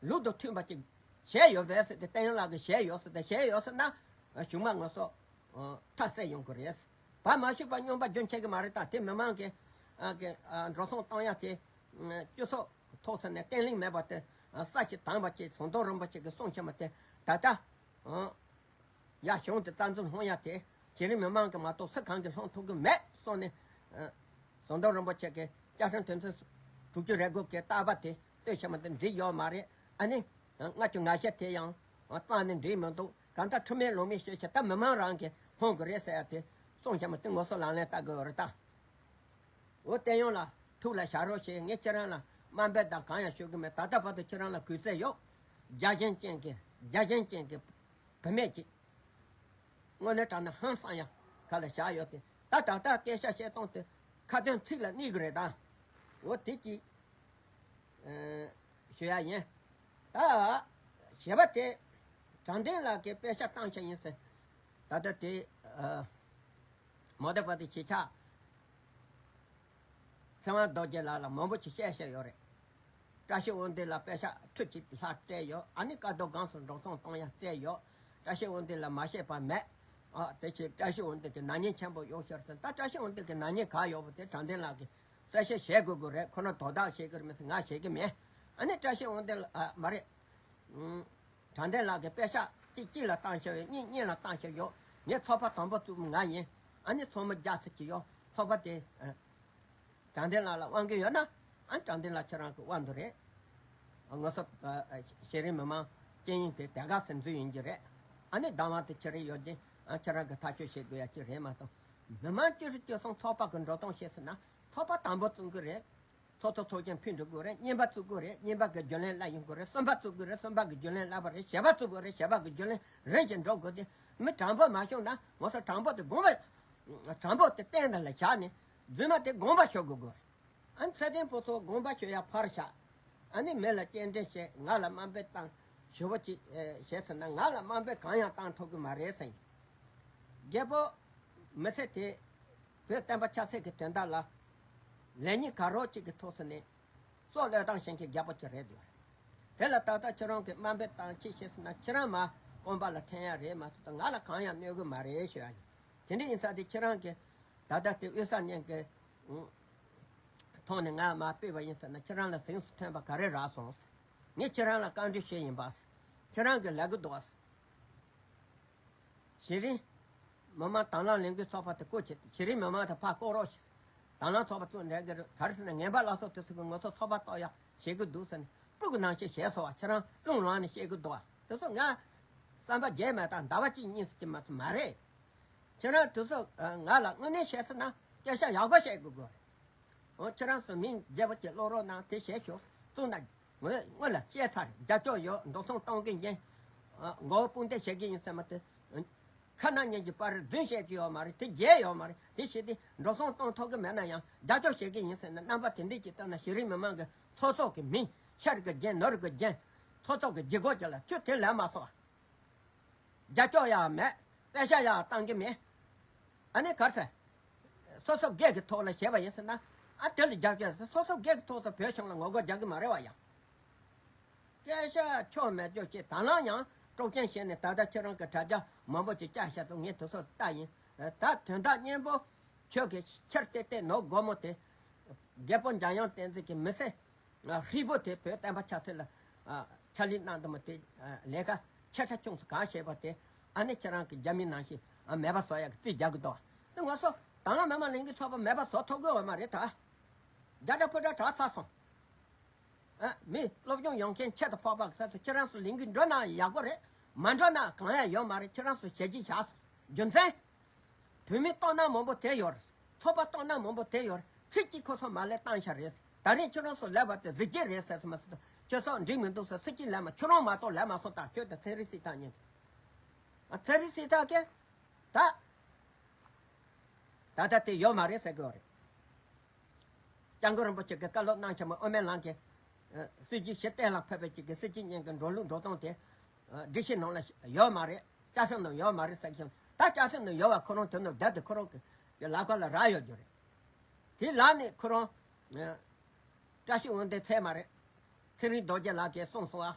ལུགས་དང་མཐུན་པ་ཅིག་ བཞེས་ཡོད་པས་ཟེར་ཏེ། བསྟན་ཡོན་ལགས་ཀྱིས་བཞེས་ཡོད་ཟེར་ཏེ། བཞེས་ཡོད་ཟེར་ན་གཞུག་མ་ང་ཚོ་མཐའ་གསལ་ཡོང་གི་རེད། བ་མ་ཞུས་པ་སྨྱོན་པ་རྒྱུན་ཆད་ཀྱི་མ་རེད། ད་དེ་མི་མང་གི་ཨ་གི་ཨ་འགྲོ་སོང་གཏོང་ཡ་དེ་སྤྱི་ཚོགས་ཐོག་ས་ནས་བརྟན་ལྷིང་མེད་པ་དེ། ས་ཞིག་དམ་པ་ཅིག་ཟམ་གདོང་རིན་པོ་ཆེ་གིས་གསུངས་བཞག་པ་དེ་ད་ལྟ་ཡ་གཞུང་དེ་རྩ་འཛིན་སློང་ཡ་དེ། གཞི་རིམ་མི་མང་གིས་མ་གཏོགས་སུ་གང་གིས་སློང་ཐུབ་ཀྱི་མེད་གསུངས་ནས། ཟམ་གདོང་རིན་པོ་ཆེ་གིས་སྐྱབས་མགོན་དོན་ཚན་དྲུག་ཅུ་རེ་དགུ་གི་བརྟག་པ་དེ་བསྟོད་བྱས་མ་དེ་འགྲིག་ཡོད་མ་རེད། ཨ་ནི་ལྔ་བཅུ་ང་བཞི་དེ་ཡང་རྩ་ནས་འགྲིག་མི་འདུག་གང་ལྟར་ཁྲིམས་མེད་ལུགས་མེད་ཤོད་བྱས། ད་མི་མང་རང་གིས་སློང་དགོས་རེད་ཟེར་ཡ་དེ་གསུངས་བྱས་མ་དེ་ང་ཚོ་ལག་ལེན་བསྟར་དགོས་རེད་ད། འོ་བསྟན་ཡོན་ལགས་ཐུགས་ལ་བཞག་རོགས་བྱེད། ངས་ཁྱེད་རང་ལ་དམའ་འབེབས་དང་གང་ཡང་ཞུ་གི་མེད། ད་ལྟ་བར་དུ་ཁྱེད་རང་ལ་གུས་བརྩི་ཡོད། རྒྱལ་ཞེན་ཅན་གྱི་རྒྱལ་ཞེན་ཅན་གྱི་བུད་མེད་ཅིག་དངོས་གནས་དྲང་གནས་ཧང་སང་ཡ་ཁ་ལ་བཞག་ཡོད་དེ། ད་ད་ལྟ་སྐད་ཆ་བཤད་སྟངས་དེ་ཁ་ཏོན་ཚིག་ལ་གནས་གི་རེད་ད། འོ་དེ་ཅིག་ཨ་ཞུ་ཡ་ཡིན། ད་ཞེས་པ་དེ་དྲང་བདེན་ལགས་ཀྱིས་པེ་ཤག་བཏང་ཤག་ཡིན་ཟེར། ད་ལྟ་དེ་ཨ་མ་འོངས་པ་དེ་ཆེ་ཆག་ཚེ་དབང་རྡོ་རྗེ་ལགས་ལ་མང་པོ་ཅིག་བཤད་བཤད་ཡོད་རེད། བཀྲ་ཤིས་དབང་འདུས་ལ་པེ་ཤག་ཁྲི་གཅིག་ལྷག་སྤྲད་ཡོད། ཨ་ནི་ཀ་རྡོར་སྒང་སུ་འགྲོ་སོང་གཏོང་ཡ་སྤྲད་ཡོད། བཀྲ་ཤིས་དབང་འདུས་ལ་མ་བཤད་པ་མེད། ཨ་དེ་ཕྱིར་བཀྲ་ཤིས་དབང་འདུས་ཀྱི་ནག་ཉེས་ཆེན་པོ་ཡོད་ཤོར་ཟིན། ད་བཀྲ་ཤིས་དབང་འདུས་ཀྱི་ནག་ཉེས་ག་ཡོད་པ་དེ་དྲང་བདེན་ལགས་ཀྱིས་གསལ་བཤད་བྱེད་དགོས་དགོས་རེད། ཁོ་རང་དོ་བདག་བྱེད་དགོས་རེད་མི་ཟེར་ང་བྱེད་ཀྱི་མེད། ཨ་ནི་བཀྲ་ཤིས་དབང་འདུས་ལ་ཨ་མ་རེད། ཨུམ། དྲང་བདེན་ལགས་ཀྱིས་པེ་ཤག་གཅིག་གཅིག་ལ་བཏང་ཤག་ཡོད། གཉིས་གཉིས་ལ་བཏང་ཤག་ཡོད། ངས་ཚོགས་པ་དང་པོ་བཙུགས་ང་ཡིན། ཨ་ནི་ཚོགས་མི་བརྒྱ་ཙམ་ཅིག་ཡོད། ཚོགས་པ་དེ་ཨ་དྲང་བདེན་ལགས་ལ་དབང་གི་ཡོད་ན། ཨ་ནི་དྲང་བདེན་ལགས་ཁྱེད་རང་གི་དབང་དུ་རེད། ང་ཚོ་ཨ་ཨ་གཞི་རིམ་མི་མང་སྤྱི་ཡོངས་དེ་དེ་ག་ཟེར་འཛུལ་ཡིན་གྱི་རེད། ཨ་ནི་བདག་དབང་དེ་ཁྱེད་རང་ཡོད་ཀྱི། ཨ་ཁྱེད་རང་གིས་ཐག་གཅོད་བྱེད་དགོས་ཡ་ཅིག་རེད་མ་གཏོགས། མི་མང་བཅུ་དྲུག་བཅུ་གསུམ་ཚོགས་པ་གི་འགྲོ་སྟངས་བཤད་ཟེར་ན། ཚོགས་པ་དང་པོ་བཙུགས་གི་རེད། ཚོགས་གཙོ་ཚོགས་ཆུང་ཕུད་འགྲོ་དགོས་རེད། གཉིས་པ་བཙུགས་དགོས་རེད། གཉིས་པ་གི་རྒྱུན་ལས་སླེབས་ཡོང་དགོས་རེད། གསུམ་པ་བཙུགས་དགོས་རེད། གསུམ་པ་གི་རྒྱུན་ལས་སླེབས་པ་རེད། བཞི་པ་བཙུགས་དགོས་རེད། བཞི་པ་གི་རྒྱུན་ལས་རིམ་བཞིན་འགྲོ་དགོས་ཏེ། མི་དྲང་པོ་མ་བྱུང་ན་ང་ཚོ་དྲང་པོ་དེ་དགོངས་པ། དྲང་པོ་དེ་སྟེང་དུ་ལ་བཞག་ནས་རྫུན་མ་དེ་དགོངས་པ་ཞུ་དགོས་དགོས་རེད། ཨ་ནི་ཚེ་བརྟན་ཕུན་ཚོགས་དགོངས་པ་ཞུ་ཡ་ཕར་བཞག་ཨ་ནི་མི་ལ་སྐྱེལ་འདྲེན་བྱེད། ང་ལ་དམའ་འབེབས་བཏང་ཞུ་བ་ཅིག་བྱས་ཟེར་ན། ང་ལ་དམའ་འབེབས་གང་ཡང་བཏང་ཐུབ་ཀྱི་མ་རེད་ཟེར། རྒྱལ་པོ་མི་སེར་དེ་བོད་བསྟན་པ་ཆབ་སྲིད་ཀྱི་དོན་དག་ལ་ལས་ཉིན་ག་རོ་གཅིག་གི་ཐོག་སུ་ནས་སྲོག་བློས་བཏང་བཞིན་གྱི་རྒྱལ་པོ་ཅིག་རེད་འདུག་དེ་ལ་ད་ལྟ་ཁྱོད་རང་གིས་དམའ་འབེབས་བཏང་ཅི་བྱེད་ཟེར་ན། ཁྱེད་རང་མ་དཀོན་པ་ལ་འཐེན་ཡ་རེད་མ་གཏོགས་ང་ལ་གང་ཡང་གནོད་གི་མ་རེད་ཞུ་ཡ་ཡིན། དེ་འདྲ་ཡིན་ཙང་དེ་ཁྱེད་རང་གིས་ད་ལྟ་དེ་དབུས་གསར་རྙིང་གི་ཐོག་ནས་ང་མ་སྤེལ་བ་ཡིན་ཟེར་ན། ཁྱེད་རང་ལ་གཟེངས་སུ་ཐོན་པ་ག་རེ་རག་སོང་ཟེར། ངས་ཁྱེད་རང་ལ་བཀའ་འདྲི་ཞུས་ཡིན་པ་ཟེར། ཁྱེད་རང་གིས་ལབ་གི་འདུག་བ་ཟེར། གཞི་རིམ་མི་མང་དྭང་བླངས་ལས་འགུལ་ཚོགས་པ་དེ་བསྐོ་བྱས་ཏེ། གཞི་རིམ་མི་མང་དེ་ཕར་བསྐོ་རོགས་བྱེད། དྭང་བླངས་ཚོགས་པ་བཙུགས་འགྲིག་གི་རེད། ག་རེ་ཟེར་ན་ངན་པ་ལ་སོགས་དེ་ཚོ་གིས་ང་ཚོ་ཚོགས་པ་གཏོར་ཡག་བྱེད་ཀྱི་འདུག་ཟེར་ནས་སྤུ་གུ་ནང་བཞིན་བྱས་སོང་བ། ཁྱེད་རང་རླུང་ལངས་ནས་བཤད་ཀྱི་འདུག་བ། དེ་ཚོ་ང་བསམ་པ་བརྗེད་མེད་དང་ཟླ་བ་གཅིག་གཉིས་ཟེར་གྱི་མ་ཚོ་མ་རེད། ཁྱེད་རང་དེ་ཚོ་ང་ལ་དངོས་གནས་བཤད་ཟེར་ན་སྐད་ཆ་ཡག་པོ་བཤད་དགོས་དགོས་རེད། འོ་ཁྱེད་རང་ཚོ་མིང་རྒྱལ་པོ་ཅིག་ཀློག་རོགས་གནང་། དེ་བྱས་ཤོག་གསུངས་ན། ངོས་ངོས་ལ་བཤད་ཚར། རྒྱབ་སྐྱོར་ཡོད། འགྲོ་སོང་གཏོང་གི་ཡིན། ཨ་མགོ་བོ་དཔུང་འདེགས་བྱེད་ཀྱི་ཡིན་ཟེར་མ་དེ། ཁ་ནང་ཉན་གྱི་པར་རྫུན་བཤད་ཀྱི་ཡོད་མ་རེད། དེ་རྒྱལ་ཡོད་མ་རེད། དེ་བྱས་ཏེ་འགྲོ་སོང་གཏོང་ཐུབ་ཀྱི་མེད་ན་ཡང་རྒྱབ་སྐྱོར་བྱེད་ཀྱི་ཡིན་ཟེར་ན། རྣམ་པ་དེ་འདྲས་ཀྱིས་བལྟས་ན་གཞི་རིམ་མི་མང་གི་ཚོགས་གཙོ་གི་མིང་། ཤར་གི་རྒྱན་ནུབ་གི་རྒྱན། ཚོགས་གཙོ་གི་ལྗིད་ཁོག་ཅིག་ལ་ཁྱོད་དེ་ལབ་མ་སོང་། རྒྱབ་སྐྱོར་ཡང་མེད། པེ་ཤག་ཡང་བཏང་གི་མེད། ཨ་ནི་ག་རེ་ཟེར། སོ་སོ་སྒེར་གྱི་ཐོག་ལ་བྱས་པ་ཡིན་ཟེར་ན། ཨ་དེ་ལ་རྒྱབ་སྐྱོར་ཟེར། སོ་སོ་སྒེར་གྱི་ཐོག་ཏུ་བོད་གཞུང་ལ་ངོ་རྒོལ་རྒྱག་གི་མ་རེད་བ་ཡང་། སྐད་ཆ་ཆོ་མེད་ཅོ་ཅེས་དང་བླངས་ཡང་དཀྲོག་རྐྱེན་བྱས་ནས། ད་ལྟ་ཁྱེད་རང་གི་དྲ་རྒྱ་མང་པོ་ཅིག་བཀྱག་བཞག་འདུག་ངས་དེ་ཚོ་ལྟ་ཡིན། ད་དོན་དག་སྙན་པོ་ཁྱོད་ཀྱིས་ཕྱིར་བལྟས་བལྟས་ནོར་སྒོར་མོ་དེ། རྒད་པོ་འཇམ་དབྱངས་བསྟན་འཛིན་གྱི་མི་ཚེ། ཧྲིལ་པོ་དེ་བོད་བསྟན་པ་ཆབ་སྲིད་ལ་ཨ་ཕྱག་ལས་གནང་འདུག་མོ་དེ། ཨ་ལས་ཀ་ཆེ་ཕྲ་ཆུང་ཙམ་གང་བྱས་པ་དེ། ཨ་ནི་ཁྱེད་རང་གི་རྒྱ་མི་ནང་བཞིན་ཨ་མེད་པ་བཟོ་ཡག་གི་རྩིས་རྒྱག་གི་འདུག་དེ་ང་ཚོ་དྭང་བླངས་མི་མང་ལས་འགུལ་ཚོགས་པ་མེད་པ་བཟོ་ཐུབ་གི་ཡོད་མ་རེད་ད། རྒྱ་གྲ་ཕོ་གྲ་དྲག་ཚར་སོང་། ཨ་མི་སློབ་སྦྱོང་ཡོང་མཁན་ཁྱད་དུ་འཕགས་པ་གི་ས་ཚོ་ཁྱེད་རང་ཚོ་ལས་འགུལ་འགྲོ་ན་ཡག་པོ་རེད། མ་འགྲོ་ན་གང་ཡང་ཡོད་མ་རེད། ཁྱེད་རང་ཚོ་བྱས་རྗེས་བཞག་སོང་། རྒྱུ་མཚན། བུད་མེད་ལྟོགས་ན་མང་པོ་དེ་ཡོད་རེད། ཚོགས་པ་ལྟོགས་ན་མང་པོ་དེ་ཡོད་རེད། ཚིག་གཅིག་ཁོ་ཚོ་མ་ལབ་བཏང་ཤག་རེད། ད་རིང་ཁྱོད་རང་ཚོ་ལབ་པ་དེ་གཟི་བརྗིད་རེད་ཟེར་སོང་མ་ཟེར་དུས། ཁྱོད་ཚོ་འགྲིག་མི་འདུག་ཟེར་ཚིག་གཅིག་ལབ་མ། ཁྱོད་རང་མ་གཏོགས་ལབ་མ་སོང་། ད་ཁྱོད་དང་ཚན་རིག་སྲིད་ཐག་ཉེ་གི། ཨ་ཚན་རིག་སྲིད་ཐག་གིས་ད་ད་ལྟ་དེ་ཡོད་མ་རེད་ཟེར་གི་ཡོད་རེད། སྐྱབས་མགོན་རིན་པོ་ཆེ་གིས་བཀའ་སློབ་གནང་བྱས་མོ་དབུ་མའི་ལམ་གྱི་ཨ་སྲིད་བྱུས་ཞི་བརྟན་ལ་ཕེབས་པའི་ཅིག་གི་སྲིད་བྱུས་གཉིས་ཀྱི་འགྲོ་ལུགས་འགྲོ་སྟངས་དེ། ཨ་སྒྲིག་གཞི་ནང་ལ་ཡོད་མ་རེད། ཆབ་སྲིད་ནང་ཡོད་མ་རེད་ཟེར་གྱི་ཡོད། ད་ཆབ་སྲིད་ནང་ཡོད་པ་ཁོ་རང་དོན་དུ་བསྡད་དེ་ཁོ་རང་གི་གི་ལག་པ་ལ་རག་ཡོད་རྒྱུ་རེད། དེ་ལ་ནི་ཁོ་རང་ཨ་བཀྲ་ཤིས་དབང་འདུས་ཚད་མ་རེད། ཚེ་རིང་རྡོ་རྗེ་ལགས་ཀྱིས་གསུངས་སོང་ཨ།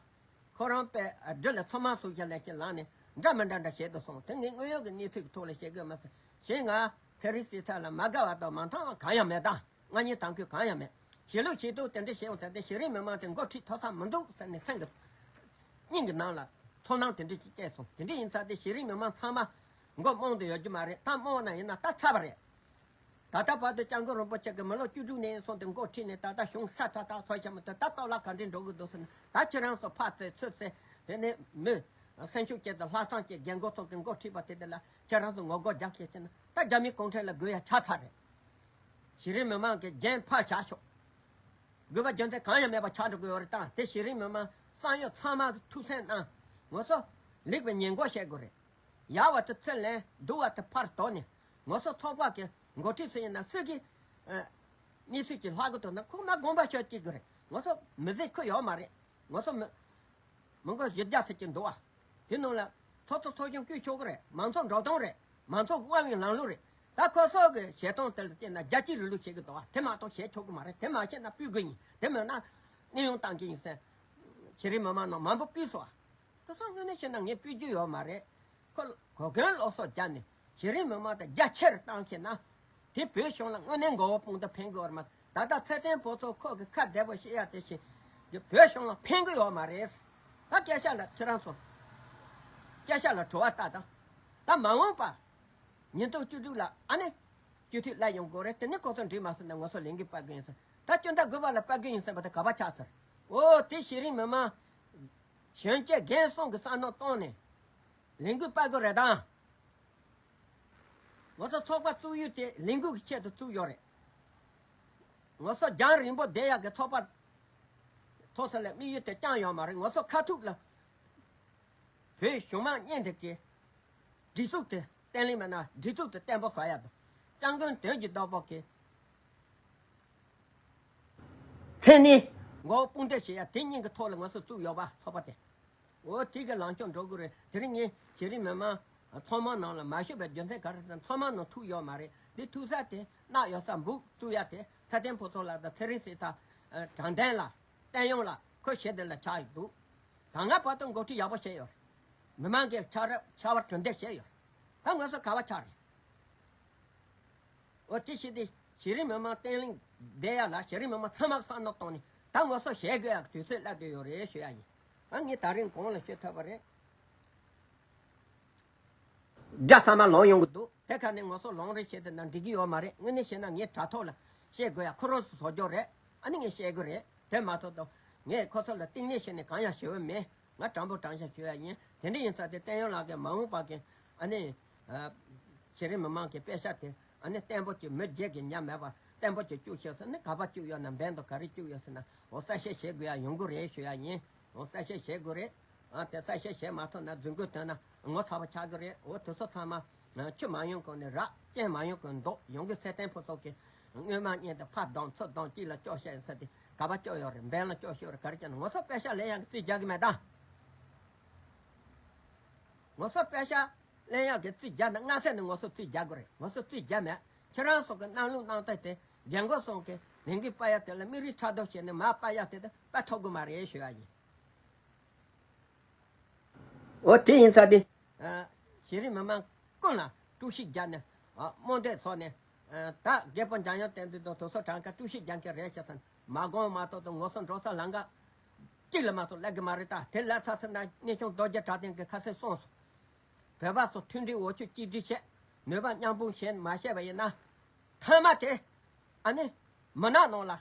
ཁོ་རང་པས་སྦྲུལ་ལ་ཚོད་མ་བཟོ་བྱ་ལས་ཀྱི་ལངས་ནས་འདྲ་མི་འདྲ་འདྲ་བྱེད་དུ་སོང་། དེ་ངས་དངོས་ཡོད་ཀྱི་གནས་ཚུལ་གྱི་ཐོག་ལ་བཤད་དགོས་མ་ཟད། གཞན་ང་ཚེ་རིང་སྲིད་ཚ་ལ་མ་དགའ་བ་དང་མ་མཐུན་བ་གང་ཡང་མེད་ད། སྔ་ཉིན་དང་ཁུལ་གང་ཡང་མེད། ཞི་ལུགས་ཆེད་དུ་དེ་འདྲ་བྱས་ཡོང་ཚར་ཏེ་གཞི་རིམ་མི་མང་དེ་མགོ་ཁྲིད་ཐུབ་ས་མི་འདུག་ཟེར་ནས་སེམས་ཀྱི་སྙིང་གི་ནང་ལ་ཚོར་སྣང་དེ་འདྲ་ཞིག་སྐྱེས་སོང་། དེ་འདྲ་ཡིན་ཚར་ཏེ་གཞི་རིམ་མི་མང་ཚང་མ་མགོ་རྨོངས་དུ་ཡོད་རྒྱུ་མ་རེད། ད་རྨོངས་པ་ན་ཡིན་ན་ད་ཚར་བ་རེད། ད་ལྟ་བར་དུ་སྐྱབས་མགོན་རིན་པོ་ཆེ་གིས་མི་ལོ་བཅུ་དྲུག་ནས་སོང་སྟེ་མགོ་ཁྲིད་ནས་ད་ལྟ་གཞུང་ཧྲ་ཐག་ཐག་ཚོགས་བཞག་མི་ཐུབ། ད་སྟོབས་ལ་ག་འདྲས་འགྲོ་གི་འདུག་ཟེར་ན། ད་ཁྱེད་རང་ཚོ་ཕར་བཙལ་ཚུར་བཙལ། དེ་ནས་མི་སེམས་ཤུགས་ཅན་དང་ལྷག་བསམ་ཅན་རྒན་གོག་ཚོ་གིས་མགོ་ཁྲིད་པ་དེ་དེ་ལ་ཁྱེད་རང་ཚོ་ངོ་རྒོལ་རྒྱག་ཤེས་ཟེར་ན། ད་རྒྱ་མི་གུང་ཁྲན་ལ་རྒོལ་ཡ་ཆགས་ཚར་རེད། གཞི་རིམ་མི་མང་གིས་རྒྱན་ཕར་བཞག་ཆོག་དགོས་པ་རྒྱུ་མཚན་གང་ཡང་མེད་པ་ཆགས་འགྲོ་གི་ཡོད་རེད། ད་དེ་གཞི་རིམ་མི་མང་བསམ་ཡོད་ཚང་མ་གིས་ཐུགས་སེམས་གནང་། ངོ་སོ་ལེགས་པའི་ཉེས་འགོག་བྱེད་དགོས་རེད། ཡག་བ་དེ་ཚུར་ལེན། སྡུག་བ་དེ་ཕར་དོར་ནས། ངོ་སོ་ཚོགས་པ་གི་འགོ་ཁྲིད་ཚོ་ཡིན་ན་སུ་གི་ཨ་གནས་ཚུལ་གྱི་ལྷག་གི་འདུག་ན་ཁོ་མ་དགོངས་པ་ཞུ་སྐྱིད་གི་རེད། ངོ་སོ་མི་ཟིག་ཁུ་ཡོད་མ་རེད། ངོ་སོ་མི་མི་མགོ་བཞི་བརྒྱ་ཟེར་གྱི་འདུག་བ། དེ་ནང་ལ་ཚོགས་གཙོ་ཚོགས་ཆུང་བསྐོས་ཆོག་གི་རེད། མང་ཚོགས་འགྲོ་སྟངས་རེད། མང་ཚོགས་ཀྱི་དབང་བའི་ལམ་ལུགས་རེད། ད་ཁོ་ཚོ་གི་བྱེད་སྟངས་དེ་ལ་བལྟས་ན་རྒྱལ་སྤྱིའི་རིང་ལུགས་བྱེད་ཀྱི་འདུག་བ། དེ་མ་གཏོགས་བྱེད་ཆོག་གི་མ་རེད། དེ་མ་བྱས་ན་ཕུད་དགོས་ཡིན། དེ་མེད་ན་གནས་དབྱུང་བཏང་གི་ཡིན་ཟེར། གཞི་རིམ་མི་མང་ནང་མང་པོ་ཕུད་སོང་བ། དེ་སང་དངོས་གནས་བྱས་ན་ངས་ཕུད་རྒྱུ་ཡོད་མ་རེད། ཁོ་གོ་གོན་སློབ་གསོ་བརྒྱབ་ནས་གཞི་རིམ་མི་མང་དེ་རྒྱ་ཆེར་བཏང་ཤེས་ན། དེ་བོད་གཞུང་ལ་དངོས་གནས་མགོ་བོ་དཔུང་དུ་ཕན་གི་ཡོད་རེད་མ། ད་ལྟ་ཚེ་བརྟན་ཕོ་ཚོ་ཁོ་གི་ཁ་བདེ་པོ་བཤད་ཡ་དེ་བཞིན་གྱི་བོད་གཞུང་ལ་ཕན་གི་ཡོད་མ་རེད། ད་སྐད་ཆ་ལ་ཁྱེད་རང་ཚོ་སྐད་ཆ་ལ་བྲོ་བ་ལྟ་དང་། ད་མ་འོངས་པ་ཉིས་སྟོང་བཅུ་དྲུག་ལ་ཨ་ནི་སྤྱི་འཐུས་སླེབས་ཡོང་དགོས་རེད། དེ་ནི་ཁོ་ཚོ་འགྲིག་མ་སོང་ན་ང་ཚོ་ལས་འགུལ་སྤེལ་གི་ཡིན་ཟེར། ད་སྤྱི་ཟླ་དགུ་པ་ལ་སྤེལ་གི་ཡིན་ཟེར་བ་དེ་ག་པར་ཆགས་ཚར། འོ་དེ་གཞི་རིམ་མི་མང་གཞོན་སྐྱེས་རྒན་གསུམ་གྱི་བསམ་བློ་བཏང་ནས་ལས་འགུལ་སྤེལ་དགོས་རེད་དང་། ང་ཚོ་ཚོགས་པ་བཙུགས་ཡུལ་དེ་ལས་འགུལ་གྱི་ཆེད་དུ་བཙུགས་ཡོད་རེད། ང་ཚོ་རྒྱང་རིང་པོ་བསྡད་ཡག་གི་ཚོགས་པ་ཐོག་ས་ལ་དམིགས་ཡུལ་དེ་རྐྱང་ཡོད་མ་རེད། ང་ཚོ་ཁ་ཐུག་ལ་བོད་གཞུང་མང་གཉིས་དེ་གི་སྒྲིག་འཛུགས་དེ་བརྟན་ལྷིང་མེད་ན་སྒྲིག་འཛུགས་དེ་བརྟན་པོ་བཟོ་ཡག་དང་། སྐྱབས་མགོན་དོན་གྱི་བདག་པོ་གི་མཚན་ནི་མགོ་དཔུང་འདེགས་བྱེད་ཡག་དེ་གཉིས་ཀྱི་ཐོག་ལ་ང་ཚོ་བཙུགས་ཡོད་པ་ཚོགས་པ་དེ། འོ་དེ་གི་ལངས་ཕྱོགས་འགྲོ་དགོས་རེད། དེ་རིང་ངས་གཞི་རིམ་མི་མང་ཚང་མ་ནང་ལ་མ་ཞུགས་པའི་རྒྱུ་མཚན་ག་རེ་ཟེར་ན་ཚང་མ་ནང་ཐུག་ཡོད་མ་རེད། འདི་ཐུག་ས་དེ་གནག་ཡོད་ས་འབུག་བཙུགས་ཡ་དེ་ཚེ་བརྟན་ཕོ་ཚོ་ལགས་དང་ཚེ་རིང་སྲིད་ཐར། ཨ་དྲང་བདེན་ལགས། བསྟན་དབྱངས་ལགས། ཁོ་བྱེད་དེ་ལ་ཆགས་ཡོད་འདུག་ད་སྔ་བར་དུ་འགོ་ཁྲིད་ཡག་པོ་བྱས་ཡོད་རེད། མི་མང་གི་ཕྱག་ར་ཕྱག་བར་གྲུ་འདེགས་བྱས་ཡོད་རེད། ད་ང་ཚོ་ག་བ་ཆགས་རེད། འོ་དེ་བྱས་ཏེ་གཞི་རིམ་མི་མང་བརྟན་ལྷིང་བསྡད་ཡ་ལ་གཞི་རིམ་མི་མང་ཚང་མ་བསམ་བློ་བཏང་ནས་ད་ང་ཚོ་བྱེད་དགོས་ཡག་དུས་ཚོད་སླེབས་བསྡད་ཡོད་རེད་ཞུ་ཡ་ཡིན། ཨ་ངས་ད་རིང་གོང་ལ་ཞུ་ཐུབ་པ་རེད། རྒྱ་ཚང་མ་ལོང་ཡོང་གི་འདུག་དེ་ཁ་ནས་ང་ཚོ་ལོང་རེ་བྱེད་དེ་ན་འགྲིག་གི་ཡོད་མ་རེད། དངོས་གནས་བཤད་ན་ངས་དྲ་ཐོག་ལ་བཤད་དགོས་ཡ་ཁོ་རང་ཚོ་བཟོ་རྒྱུ་རེད། ཨ་ནི་ངས་བཤད་དགོས་རེད། དེ་མ་གཏོགས་ད་ངས་ཁོ་ཚོ་ལ་གཏིང་ནས་བཤད་ནས་གང་ཡང་ཞུ་འོས་མེད། ང་དྲང་པོ་དྲང་བཞག་ཞུ་ཡ་ཡིན། དེ་འདྲ་ཡིན་ཙང་དེ་བསྟན་དབྱངས་ལགས་ཀྱིས་མ་འོངས་པ་གི་ཨ་ནི་ཨ་གཞི་རིམ་མི་མང་གི་དཔེ་ཤག་དེ་ཨ་ནི་བརྟན་པོ་ཅིག་མི་བརྗེད་ཀྱི་ཉམས་མེད་པ་བརྟན་པོ་ཅིག་བཅུག་ཤོག་ཟེར་ནས་ག་པར་བཅུག་ཡོད་ན་འབེན་དང་ག་རེ་བཅུག་ཡོད་ཟེར་ན་འོ་གསལ་བཤད་བྱེད་དགོས་ཡ་ཡོང་གི་རེད་ཞུ་ཡ་ཡིན། འོ་གསལ་བཤད་བྱེད་དགོས་རེད། ཨ་དེ་གསལ་བཤད་བྱེད་མ་ཐུབ་ན་རྫུན་རྐུན་ཐོན་ན་ངོ་ཚ་བ་ཆགས་ཀྱི་རེད། འོ་དེ་ཚོ་ཚང་མ་ཆུ་མ་ཡོང་གོང་ནས་རག་རྐྱེན་མ་ཡོང་གོང་འདུག་ཡོང་གི་ཚེ་བརྟན་ཕོ་ཚོགས་ཀྱི་སྔོན་མ་གཉིས་དང་ཕ་གདང་ཚོ་གདང་གཅིག་ལ་སྐྱོ་བཤད་ཡོད་ས་དེ་ག་པར་སྐྱོ་ཡོད་རེད། འབེན་ལ་སྐྱོ་ཤོར་རེད། ག་རེ་བྱས་ན་ངོ་ཚ་པད་ཤག་ལེན་ཡག་གི་རྩིས་རྒྱག་གི་མེད་ད། ངོ་ཚ་པད་ཤག་ལེན་ཡག་གི་རྩིས་རྒྱག་ན་སྔ་ས་ནས་ངོ་ཚ་རྩིས་རྒྱག་དགོས་རེད། ངོ་ཚ་རྩིས་རྒྱག་མེད། ཁྱེད་རང་ཚོ་གི་གནང་ལུགས་གནང་སྟངས་དེ་རྒན་རྒོན་ཚོ་གི་ལས་འགུལ་སྤེལ་ཡག་དེ་ལ་མི་རིགས་ཕྲག་དོག་བྱས་ནས་མར་སྤེལ་ཡག་དེ་དེ་སྤེལ་ཐུབ་གི་མ་རེད་ཞུ་ཡ་ཡིན། འོ་དེ་ཡིན་ཙང་དེ། ཨ་གཞི་རིམ་མི་མང་ཀུན་ལ་དཀྲུག་ཤིང་རྒྱག་ནས་ཨ་རྨོངས་དད་བཟོས་ནས་ཨ་ད་རྒད་པོ་འཇམ་དབྱངས་བསྟན་འཛིན་དང་དེ་ཚོ་གྲངས་ཀ་དཀྲུག་ཤིང་རྒྱག་མཁན་རེད་ཤག་ཟེར་ནས་མ་དགོངས་མ་གཏོགས་དང་ངོ་སོ་འགྲོ་ས་ལམ་ཁ་གཅིག་ལ་མ་གཏོགས་སླེབས་གི་མ་རེད། ད་དེ་ལ་ཚ་ཚ་ན་གནས་ཆུང་རྡོ་རྗེ་གྲགས་ལྡན་གྱིས་ཁ་སང་གསུངས་སོང་། བོད་པ་ཚོ་མཐུན་སྒྲིལ་འོ་ཆུ་གཅིག་སྒྲིལ་བྱས་ནུས་པ་མཉམ་སྤུངས་བྱས་མ་བྱས་པ་ཡིན་ན། མཐའ་མ་དེ་ཨ་ནི་མུན་ནག་ནང་ལ་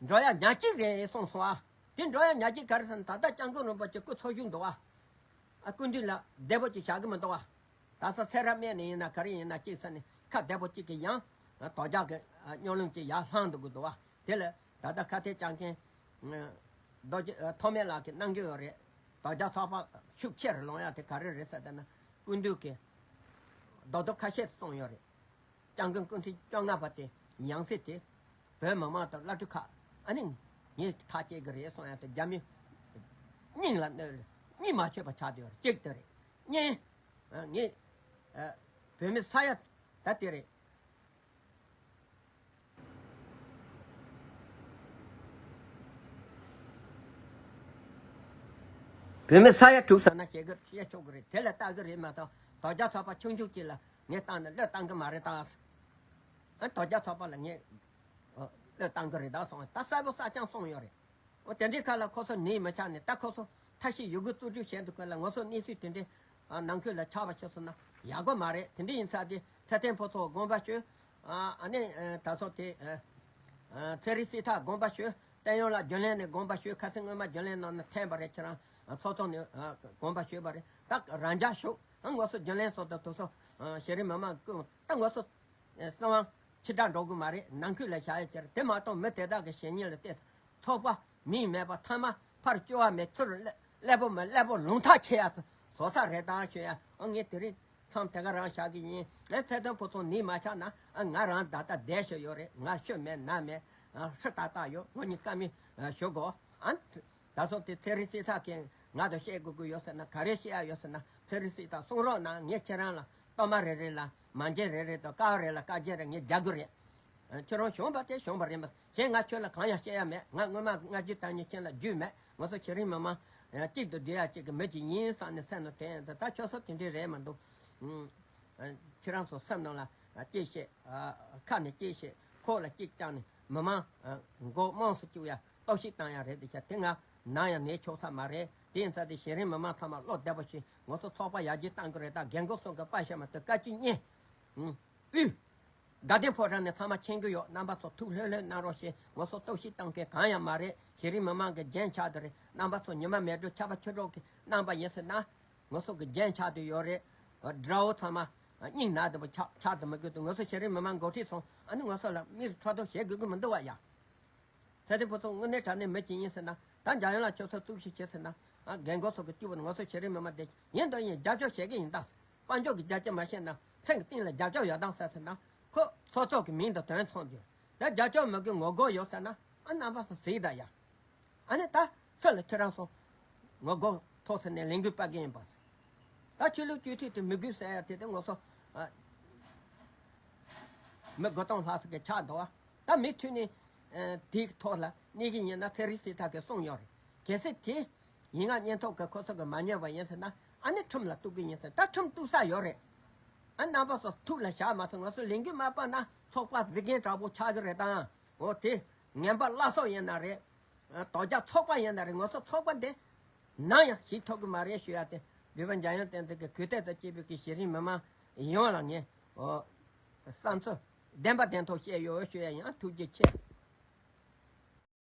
འགྲོ་ཡ་ཉག་གཅིག་རེད་གསུངས་སོང་ཨ། དེ་འགྲོ་ཡ་ཉག་གཅིག་ག་རེ་ཟེར་ན་ད་ལྟ་སྐྱབས་མགོན་རིན་པོ་ཆེ་སྐུ་འཚོ་བཞུགས་འདུག་ཨ། ཨ་སྐུ་མདུན་ལ་བདེ་པོ་ཅིག་བཞག་གི་མི་འདུག་ཨ། ད་ས་ཚེ་རབས་སྨད་ནས་ཡིན་ན་ག་རེ་ཡིན་ན་གཅིག་ས་ནས་ཁ་བདེ་པོ་གཅིག་གི་ཡང་དོལ་རྒྱལ་གྱི་སྨྱོ་ལམ་གཅིག་ཡར་ལྷང་འདུག་གི་འདུག་ཨ། དེ་ལ་ད་ལྟ་ཁ་གཏད་བཅག་མཁན་རྡོ་རྗེ་ཐོགས་མེད་ལགས་ཀྱིས་གནང་གི་ཡོད་རེད། དོལ་རྒྱལ་ཚོགས་པ་ཤུགས་ཆེར་ལོང་ཡ་དེ་ག་རེ་རེད་ཟེར་ན་སྐུ་མདུན་གྱིས་རྡོག་རྡོག་ཁ་ཤས་གསུངས་ཡོད་རེད། སྐྱབས་མགོན་སྐུ་ཕྲེང་བཅོ་ལྔ་པ་དེ་ཡང་སྲིད་དེ་བོད་མི་མང་དང་བླ་སྤྲུལ་ཁག་ཨ་ནི་ངས་ཐག་བཅད་གི་རེད་གསུངས་ཡ་དེ་རྒྱ་མི་སྙིང་ལ་གནོད་རེད། གཉིད་མ་ཆོད་པ་ཆགས་བསྡད་ཡོད་རེད། གཅིག་དེ་རེད། གཉིས། ཨ་ངས་ཨ་བོད་མི་ས་ཡ་ད་དེ་རེད། བོད་མི་ས་ཡ་དྲུག་ཟ་ན་བྱེད་གི་བཤད་ཆོག་གི་རེད། དེ་ལ་ལྟ་གི་རེད་མ་གཏོགས་དོལ་རྒྱལ་ཚོགས་པ་ཆུང་ཆུང་གཅིག་ལ་ངས་བཏང་ན་བློས་བཏང་གི་མ་རེད་ད། ཨ་དོལ་རྒྱལ་ཚོགས་པ་ལ་ངས་ཨ་བློས་བཏང་གི་རེད་ད་སོང་ད་གསལ་པོ་གསལ་རྐྱང་གསུངས་ཡོད་རེད། འོ་དེ་འདྲའི་ཁ་ལ་ཁོ་ཚོ་ནི་མི་ཆགས་ནས་ད་ཁོ་ཚོ་ཐབས་ཤེས་ཡོད་རྒུ་རྩོད་རྒྱུ་བྱས་འདུག་གི་ལ་ང་ཚོ་གནས་ཚུལ་དེ་འདྲའི་ཨ་ནང་ཁུལ་ལ་ཆགས་པ་ཤོད་སོང་ན་ཡག་པོ་མ་རེད། དེ་འདྲ་ཡིན་ཙང་དེ་ཚེ་བརྟན་ཕོ་ཚོ་དགོངས་པ་ཞུ། ཨ་ཨ་ནི་ཨ་ད་ཚོ་དེ་ཨ་ཨ་ཚེ་རིང་སྲིད་ཐག་དགོངས་པ་ཞུ། བསྟན་ཡོན་ལགས་རྒྱུན་ལས་ནས་དགོངས་པ་ཞུ། ཁ་སང་སྔོན་མ་རྒྱུན་ལས་ནང་ནས་འཐེན་པ་རེད། ཁྱེད་རང་ཨ་ཚོགས་གཙོ་ནས་ཨ་དགོངས་པ་ཞུས་པ་རེད། ད་རང་འཇགས་བཞུགས། ཨ་ང་ཚོ་རྒྱུན་ལས་ཚོ་དང་དེ་ཚོ་ཨ་གཞི་རིམ་མི་མང་ཀུན་ད་ང་ཚོ་ཨ་སྲིད་དབང་ཕྱི་དྲགས་འགྲོ་གི་མ་རེད། ནང་ཁུལ་ལ་བཞག་ཡ་ཁྱེར། དེ་མ་གཏོགས་མི་དེ་དག་གི་བཤད་ཉེས་ལ་བལྟས་ཚོགས་པ་མིང་མེད་པ་ཐ་མ་ཕར་སྐྱོ་བ་མེད་ཚུར་ཀླད་ཀླད་པོ་མེད་ཀླད་པོ་ལུང་ཐག་ཆད་ཡ་བཟོ་ས་རེད་ད་ཞུ་ཡ། ཨ་ངས་དེ་རིང་མཚམས་དེ་ག་རང་བཞག་གི་ཡིན། ཨ་ཚེ་བརྟན་ཕོ་ཚོ་ནི་མ་ཆགས་ན་ཨ་ང་རང་ད་ལྟ་བསྡད་ཤོད་ཡོད་རེད། ང་ཤོད་མེད་ན་མེད་ཨ་ཧྲི་ཏག་ཏག་ཡོད། ངོ་གཉིས་ཀ་མི་ཨ་ཞུ་དགོ། ཨ་ད་སོ་དེ་ཚེ་རིང་སྲིད་ཐག་གིས་ང་དང་བཤད་དགོས་ཀྱི་ཡོད་ཟེར་ན་ག་རེ་བཤད་ཡ་ཡོད་ཟེར་ན་ཚེ་རིང་སྲིད་ཐག་གསུང་རོགས་གནང་། ངས་ཁྱེད་རང་ལ་གཏོར་མ་རེ་རེ་ལ་མ་འཇལ་རེ་རེ་དང་ཀ་བ་རེ་ལ་ཀ་རྒྱན་རེ་ངས་རྒྱག་གི་རེད། ཁྱོད་རང་བྱུང་བ་དེ་བྱུང་བ་རེད་མ་གཞན་ང་ཁྱོད་ལ་གང་ཡང་བཤད་ཡ་མེད། ང་སྔོན་མ་ང་རྒྱུད་བཏང་ཉིན་ཁྱེད་ལ་རྒྱུས་མེད། ང་ཚོ་ཆེ་རིང་མི་མང་གཅིག་ཏུ་བསྡུ་ཡ་གཅིག་གི་མི་གཅིག་ཡིན་བསམ་ནས་སེམས་ནང་དྲན་ཡ་ད་ད་ཁྱོད་ཚོ་དེ་འདྲས་རེད་མ་འདུག་ཁྱེད་རང་ཚོ་སེམས་ནང་ལ་གཅིག་བཤད། ཁ་ནས་གཅིག་བཤད། ཁོག་ལ་གཅིག་བཅངས་ནས་མི་མང་མགོ་རྨོངས་སུ་བཅུག་ཡ་གཏོར་བཤིག་བཏང་ཡ་རེད། དེ་ཆ་དེ་ང་ནམ་ཡང་ནས་ཆོག་ས་མ་རེད། དེ་ཡིན་ཙང་དེ་གཞི་རིམ་མི་མང་ཚང་མ་བློ་བདེ་པོ་བྱེད། ང་ཚོ་ཚོགས་པ་ཡར་རྒྱས་གཏང་གི་རེད། ད་རྒན་འཁོགས་སོང་གི་པ་ཤ་མ་ཏི་བཀའ་བཅུ་གཉིས། ཨུ། དགའ་ལྡན་ཕོ་བྲང་ནས་ཚང་མ་མཁྱེན་གི་ཡོད། རྣམ་པ་ཚོ་ཐུགས་ལྷོད་ལྷོད་གནང་རོགས་ཞེས། ང་ཚོ་གཏོར་བཤིག་བཏང་མཁན་གང་ཡང་མ་རེད། གཞི་རིམ་མི་མང་གི་རྒྱན་ཆགས་དེ་རེད། རྣམ་པ་ཚོ་ཉི་མ་མེ་དྲོད་ཆར་པ་ཆུ་དྲོད་ཀྱི་རྣམ་པ་ཡིན་ཟེར་ན། ང་ཚོ་གི་རྒྱན་ཆགས་དེ་ཡོད་རེད། དགྲ་བོ་ཚང་མ་སྙིང་ན་དེ་མོ་ཆགས་ཆགས་དེ་མི་དགོས་དུས་ང་ཚོ་གཞི་རིམ་མི་མང་འགོ་ཁྲིད་ཚོ་ཨ་ནི་ང་ཚོ་ལ་མིར་ཁྲག་ཐོག་བྱེད་དགོས་ཀྱི་མི་འདུག་བ་ཡ། ཚེ་རིང་ཕོ་ཚོ་དངོས་གནས་དྲང་གནས་མི་གཅིག་ཡིན་ཟེར་ན། ད་འཇམ་དབྱངས་ལགས་ཁྱོད་ཚོ་གཏོར་བཤིག་བྱེད་ཟེར་ན། ཨ་རྒན་འཁོགས་ཚོ་གི་སྐྱིད་པོ་ང་ཚོ་གཞི་རིམ་མི་མང་དེ་ཡིན་དང་ཡིན་རྒྱབ་སྐྱོར་བྱེད་ཀྱི་ཡིན་ད་ཟེར། དཔལ་འབྱོར་གྱི་རྒྱབ་སྐྱོར་མ་བྱས་ན་སེམས་ཀྱི་གཏིང་ལ་རྒྱབ་སྐྱོར་ཡོད་དམ་ཟེར་ཟེར་ན། ཁོ་ཚོགས་གཙོ་གི་མིང་དང་དོན་མཚུངས་དུས་ད་རྒྱབ་སྐྱོར་མི་དགོས་ངོ་རྒོལ་ཡོད་ཟེར་ན། ཨ་རྣམ་པ་ཚོ་གཟིགས་ད་ཡ། ཨ་ནི་ད་སུ་ལ་ཁྱེད་རང་ཚོ་ངོ་རྒོལ་ཐོག་ཟེར་ནས་ལས་འགུལ་སྤེལ་གི་ཡིན་པ་ཟེར། ད་ཆོས་ལུགས་སྤྱི་འཐུས་དེ་མི་དགོས་ཟེར་ཡ་དེ་དེ་ང་ཚོ་ཨ་མི་དགུ་སྟོང་ལྷག་ཙམ་གྱི་ཆགས་འདུག་བ། ད་མུ་མཐུད་ནས་ཨ་དེའི་ཐོག་ལ་གནས་ཀྱི་ཡིན་ན་ཚེ་རིང་སྲིད་ཐག་གིས་གསུངས་ཡོད་རེད། གལ་སྲིད་དེ་ཡིན་ན་སྙན་ཐོ་གི་ཁོ་ཚོ་གིས་མ་ཉན་པ་ཡིན་ཟེར་ན། ཨ་ནི་ཁྲིམས་ལ་གཏུག་གི་ཡིན་ཟེར། ད་ཁྲིམས་གཏུག་ས་ཡོད་རེད། ཨ་རྣམ་པ་ཚོ་ཐུགས་ལ་བཞག་མ་ཐུབ། ང་ཚོ་ལས་འགུལ་མ་སྤེལ་ན་ཚོགས་པ་གཟིགས་མཁན་དྲག་པོ་ཆགས་ཀྱི་རེད་དང་། འོ་དེ་ངན་པ་བླ་སྲོག་ཡིན་ན་རེད། ཨ་དོལ་རྒྱལ་ཚོགས་པ་ཡིན་ན་རེད། ང་ཚོ་ཚོགས་པ་འདི་ནམ་ཡང་ཞིག་ཐུབ་ཀྱི་མ་རེད་ཞུ་ཡ་དེ། བོད་པ་འཇམ་དབྱངས་བསྟན་འཛིན་གྱི་གུས་བརྩི་དང་བཅས་པའི་གི་གཞི་རིམ་མི་མང་ཡོངས་ལ་ངས་འོ་བསམ་ཚུལ་བདེན་པ་བདེན་ཐོག་བཤད་ཡོད་ཞུ་ཡ་ཡིན། ཨ་ཐུགས་རྗེ་ཆེ།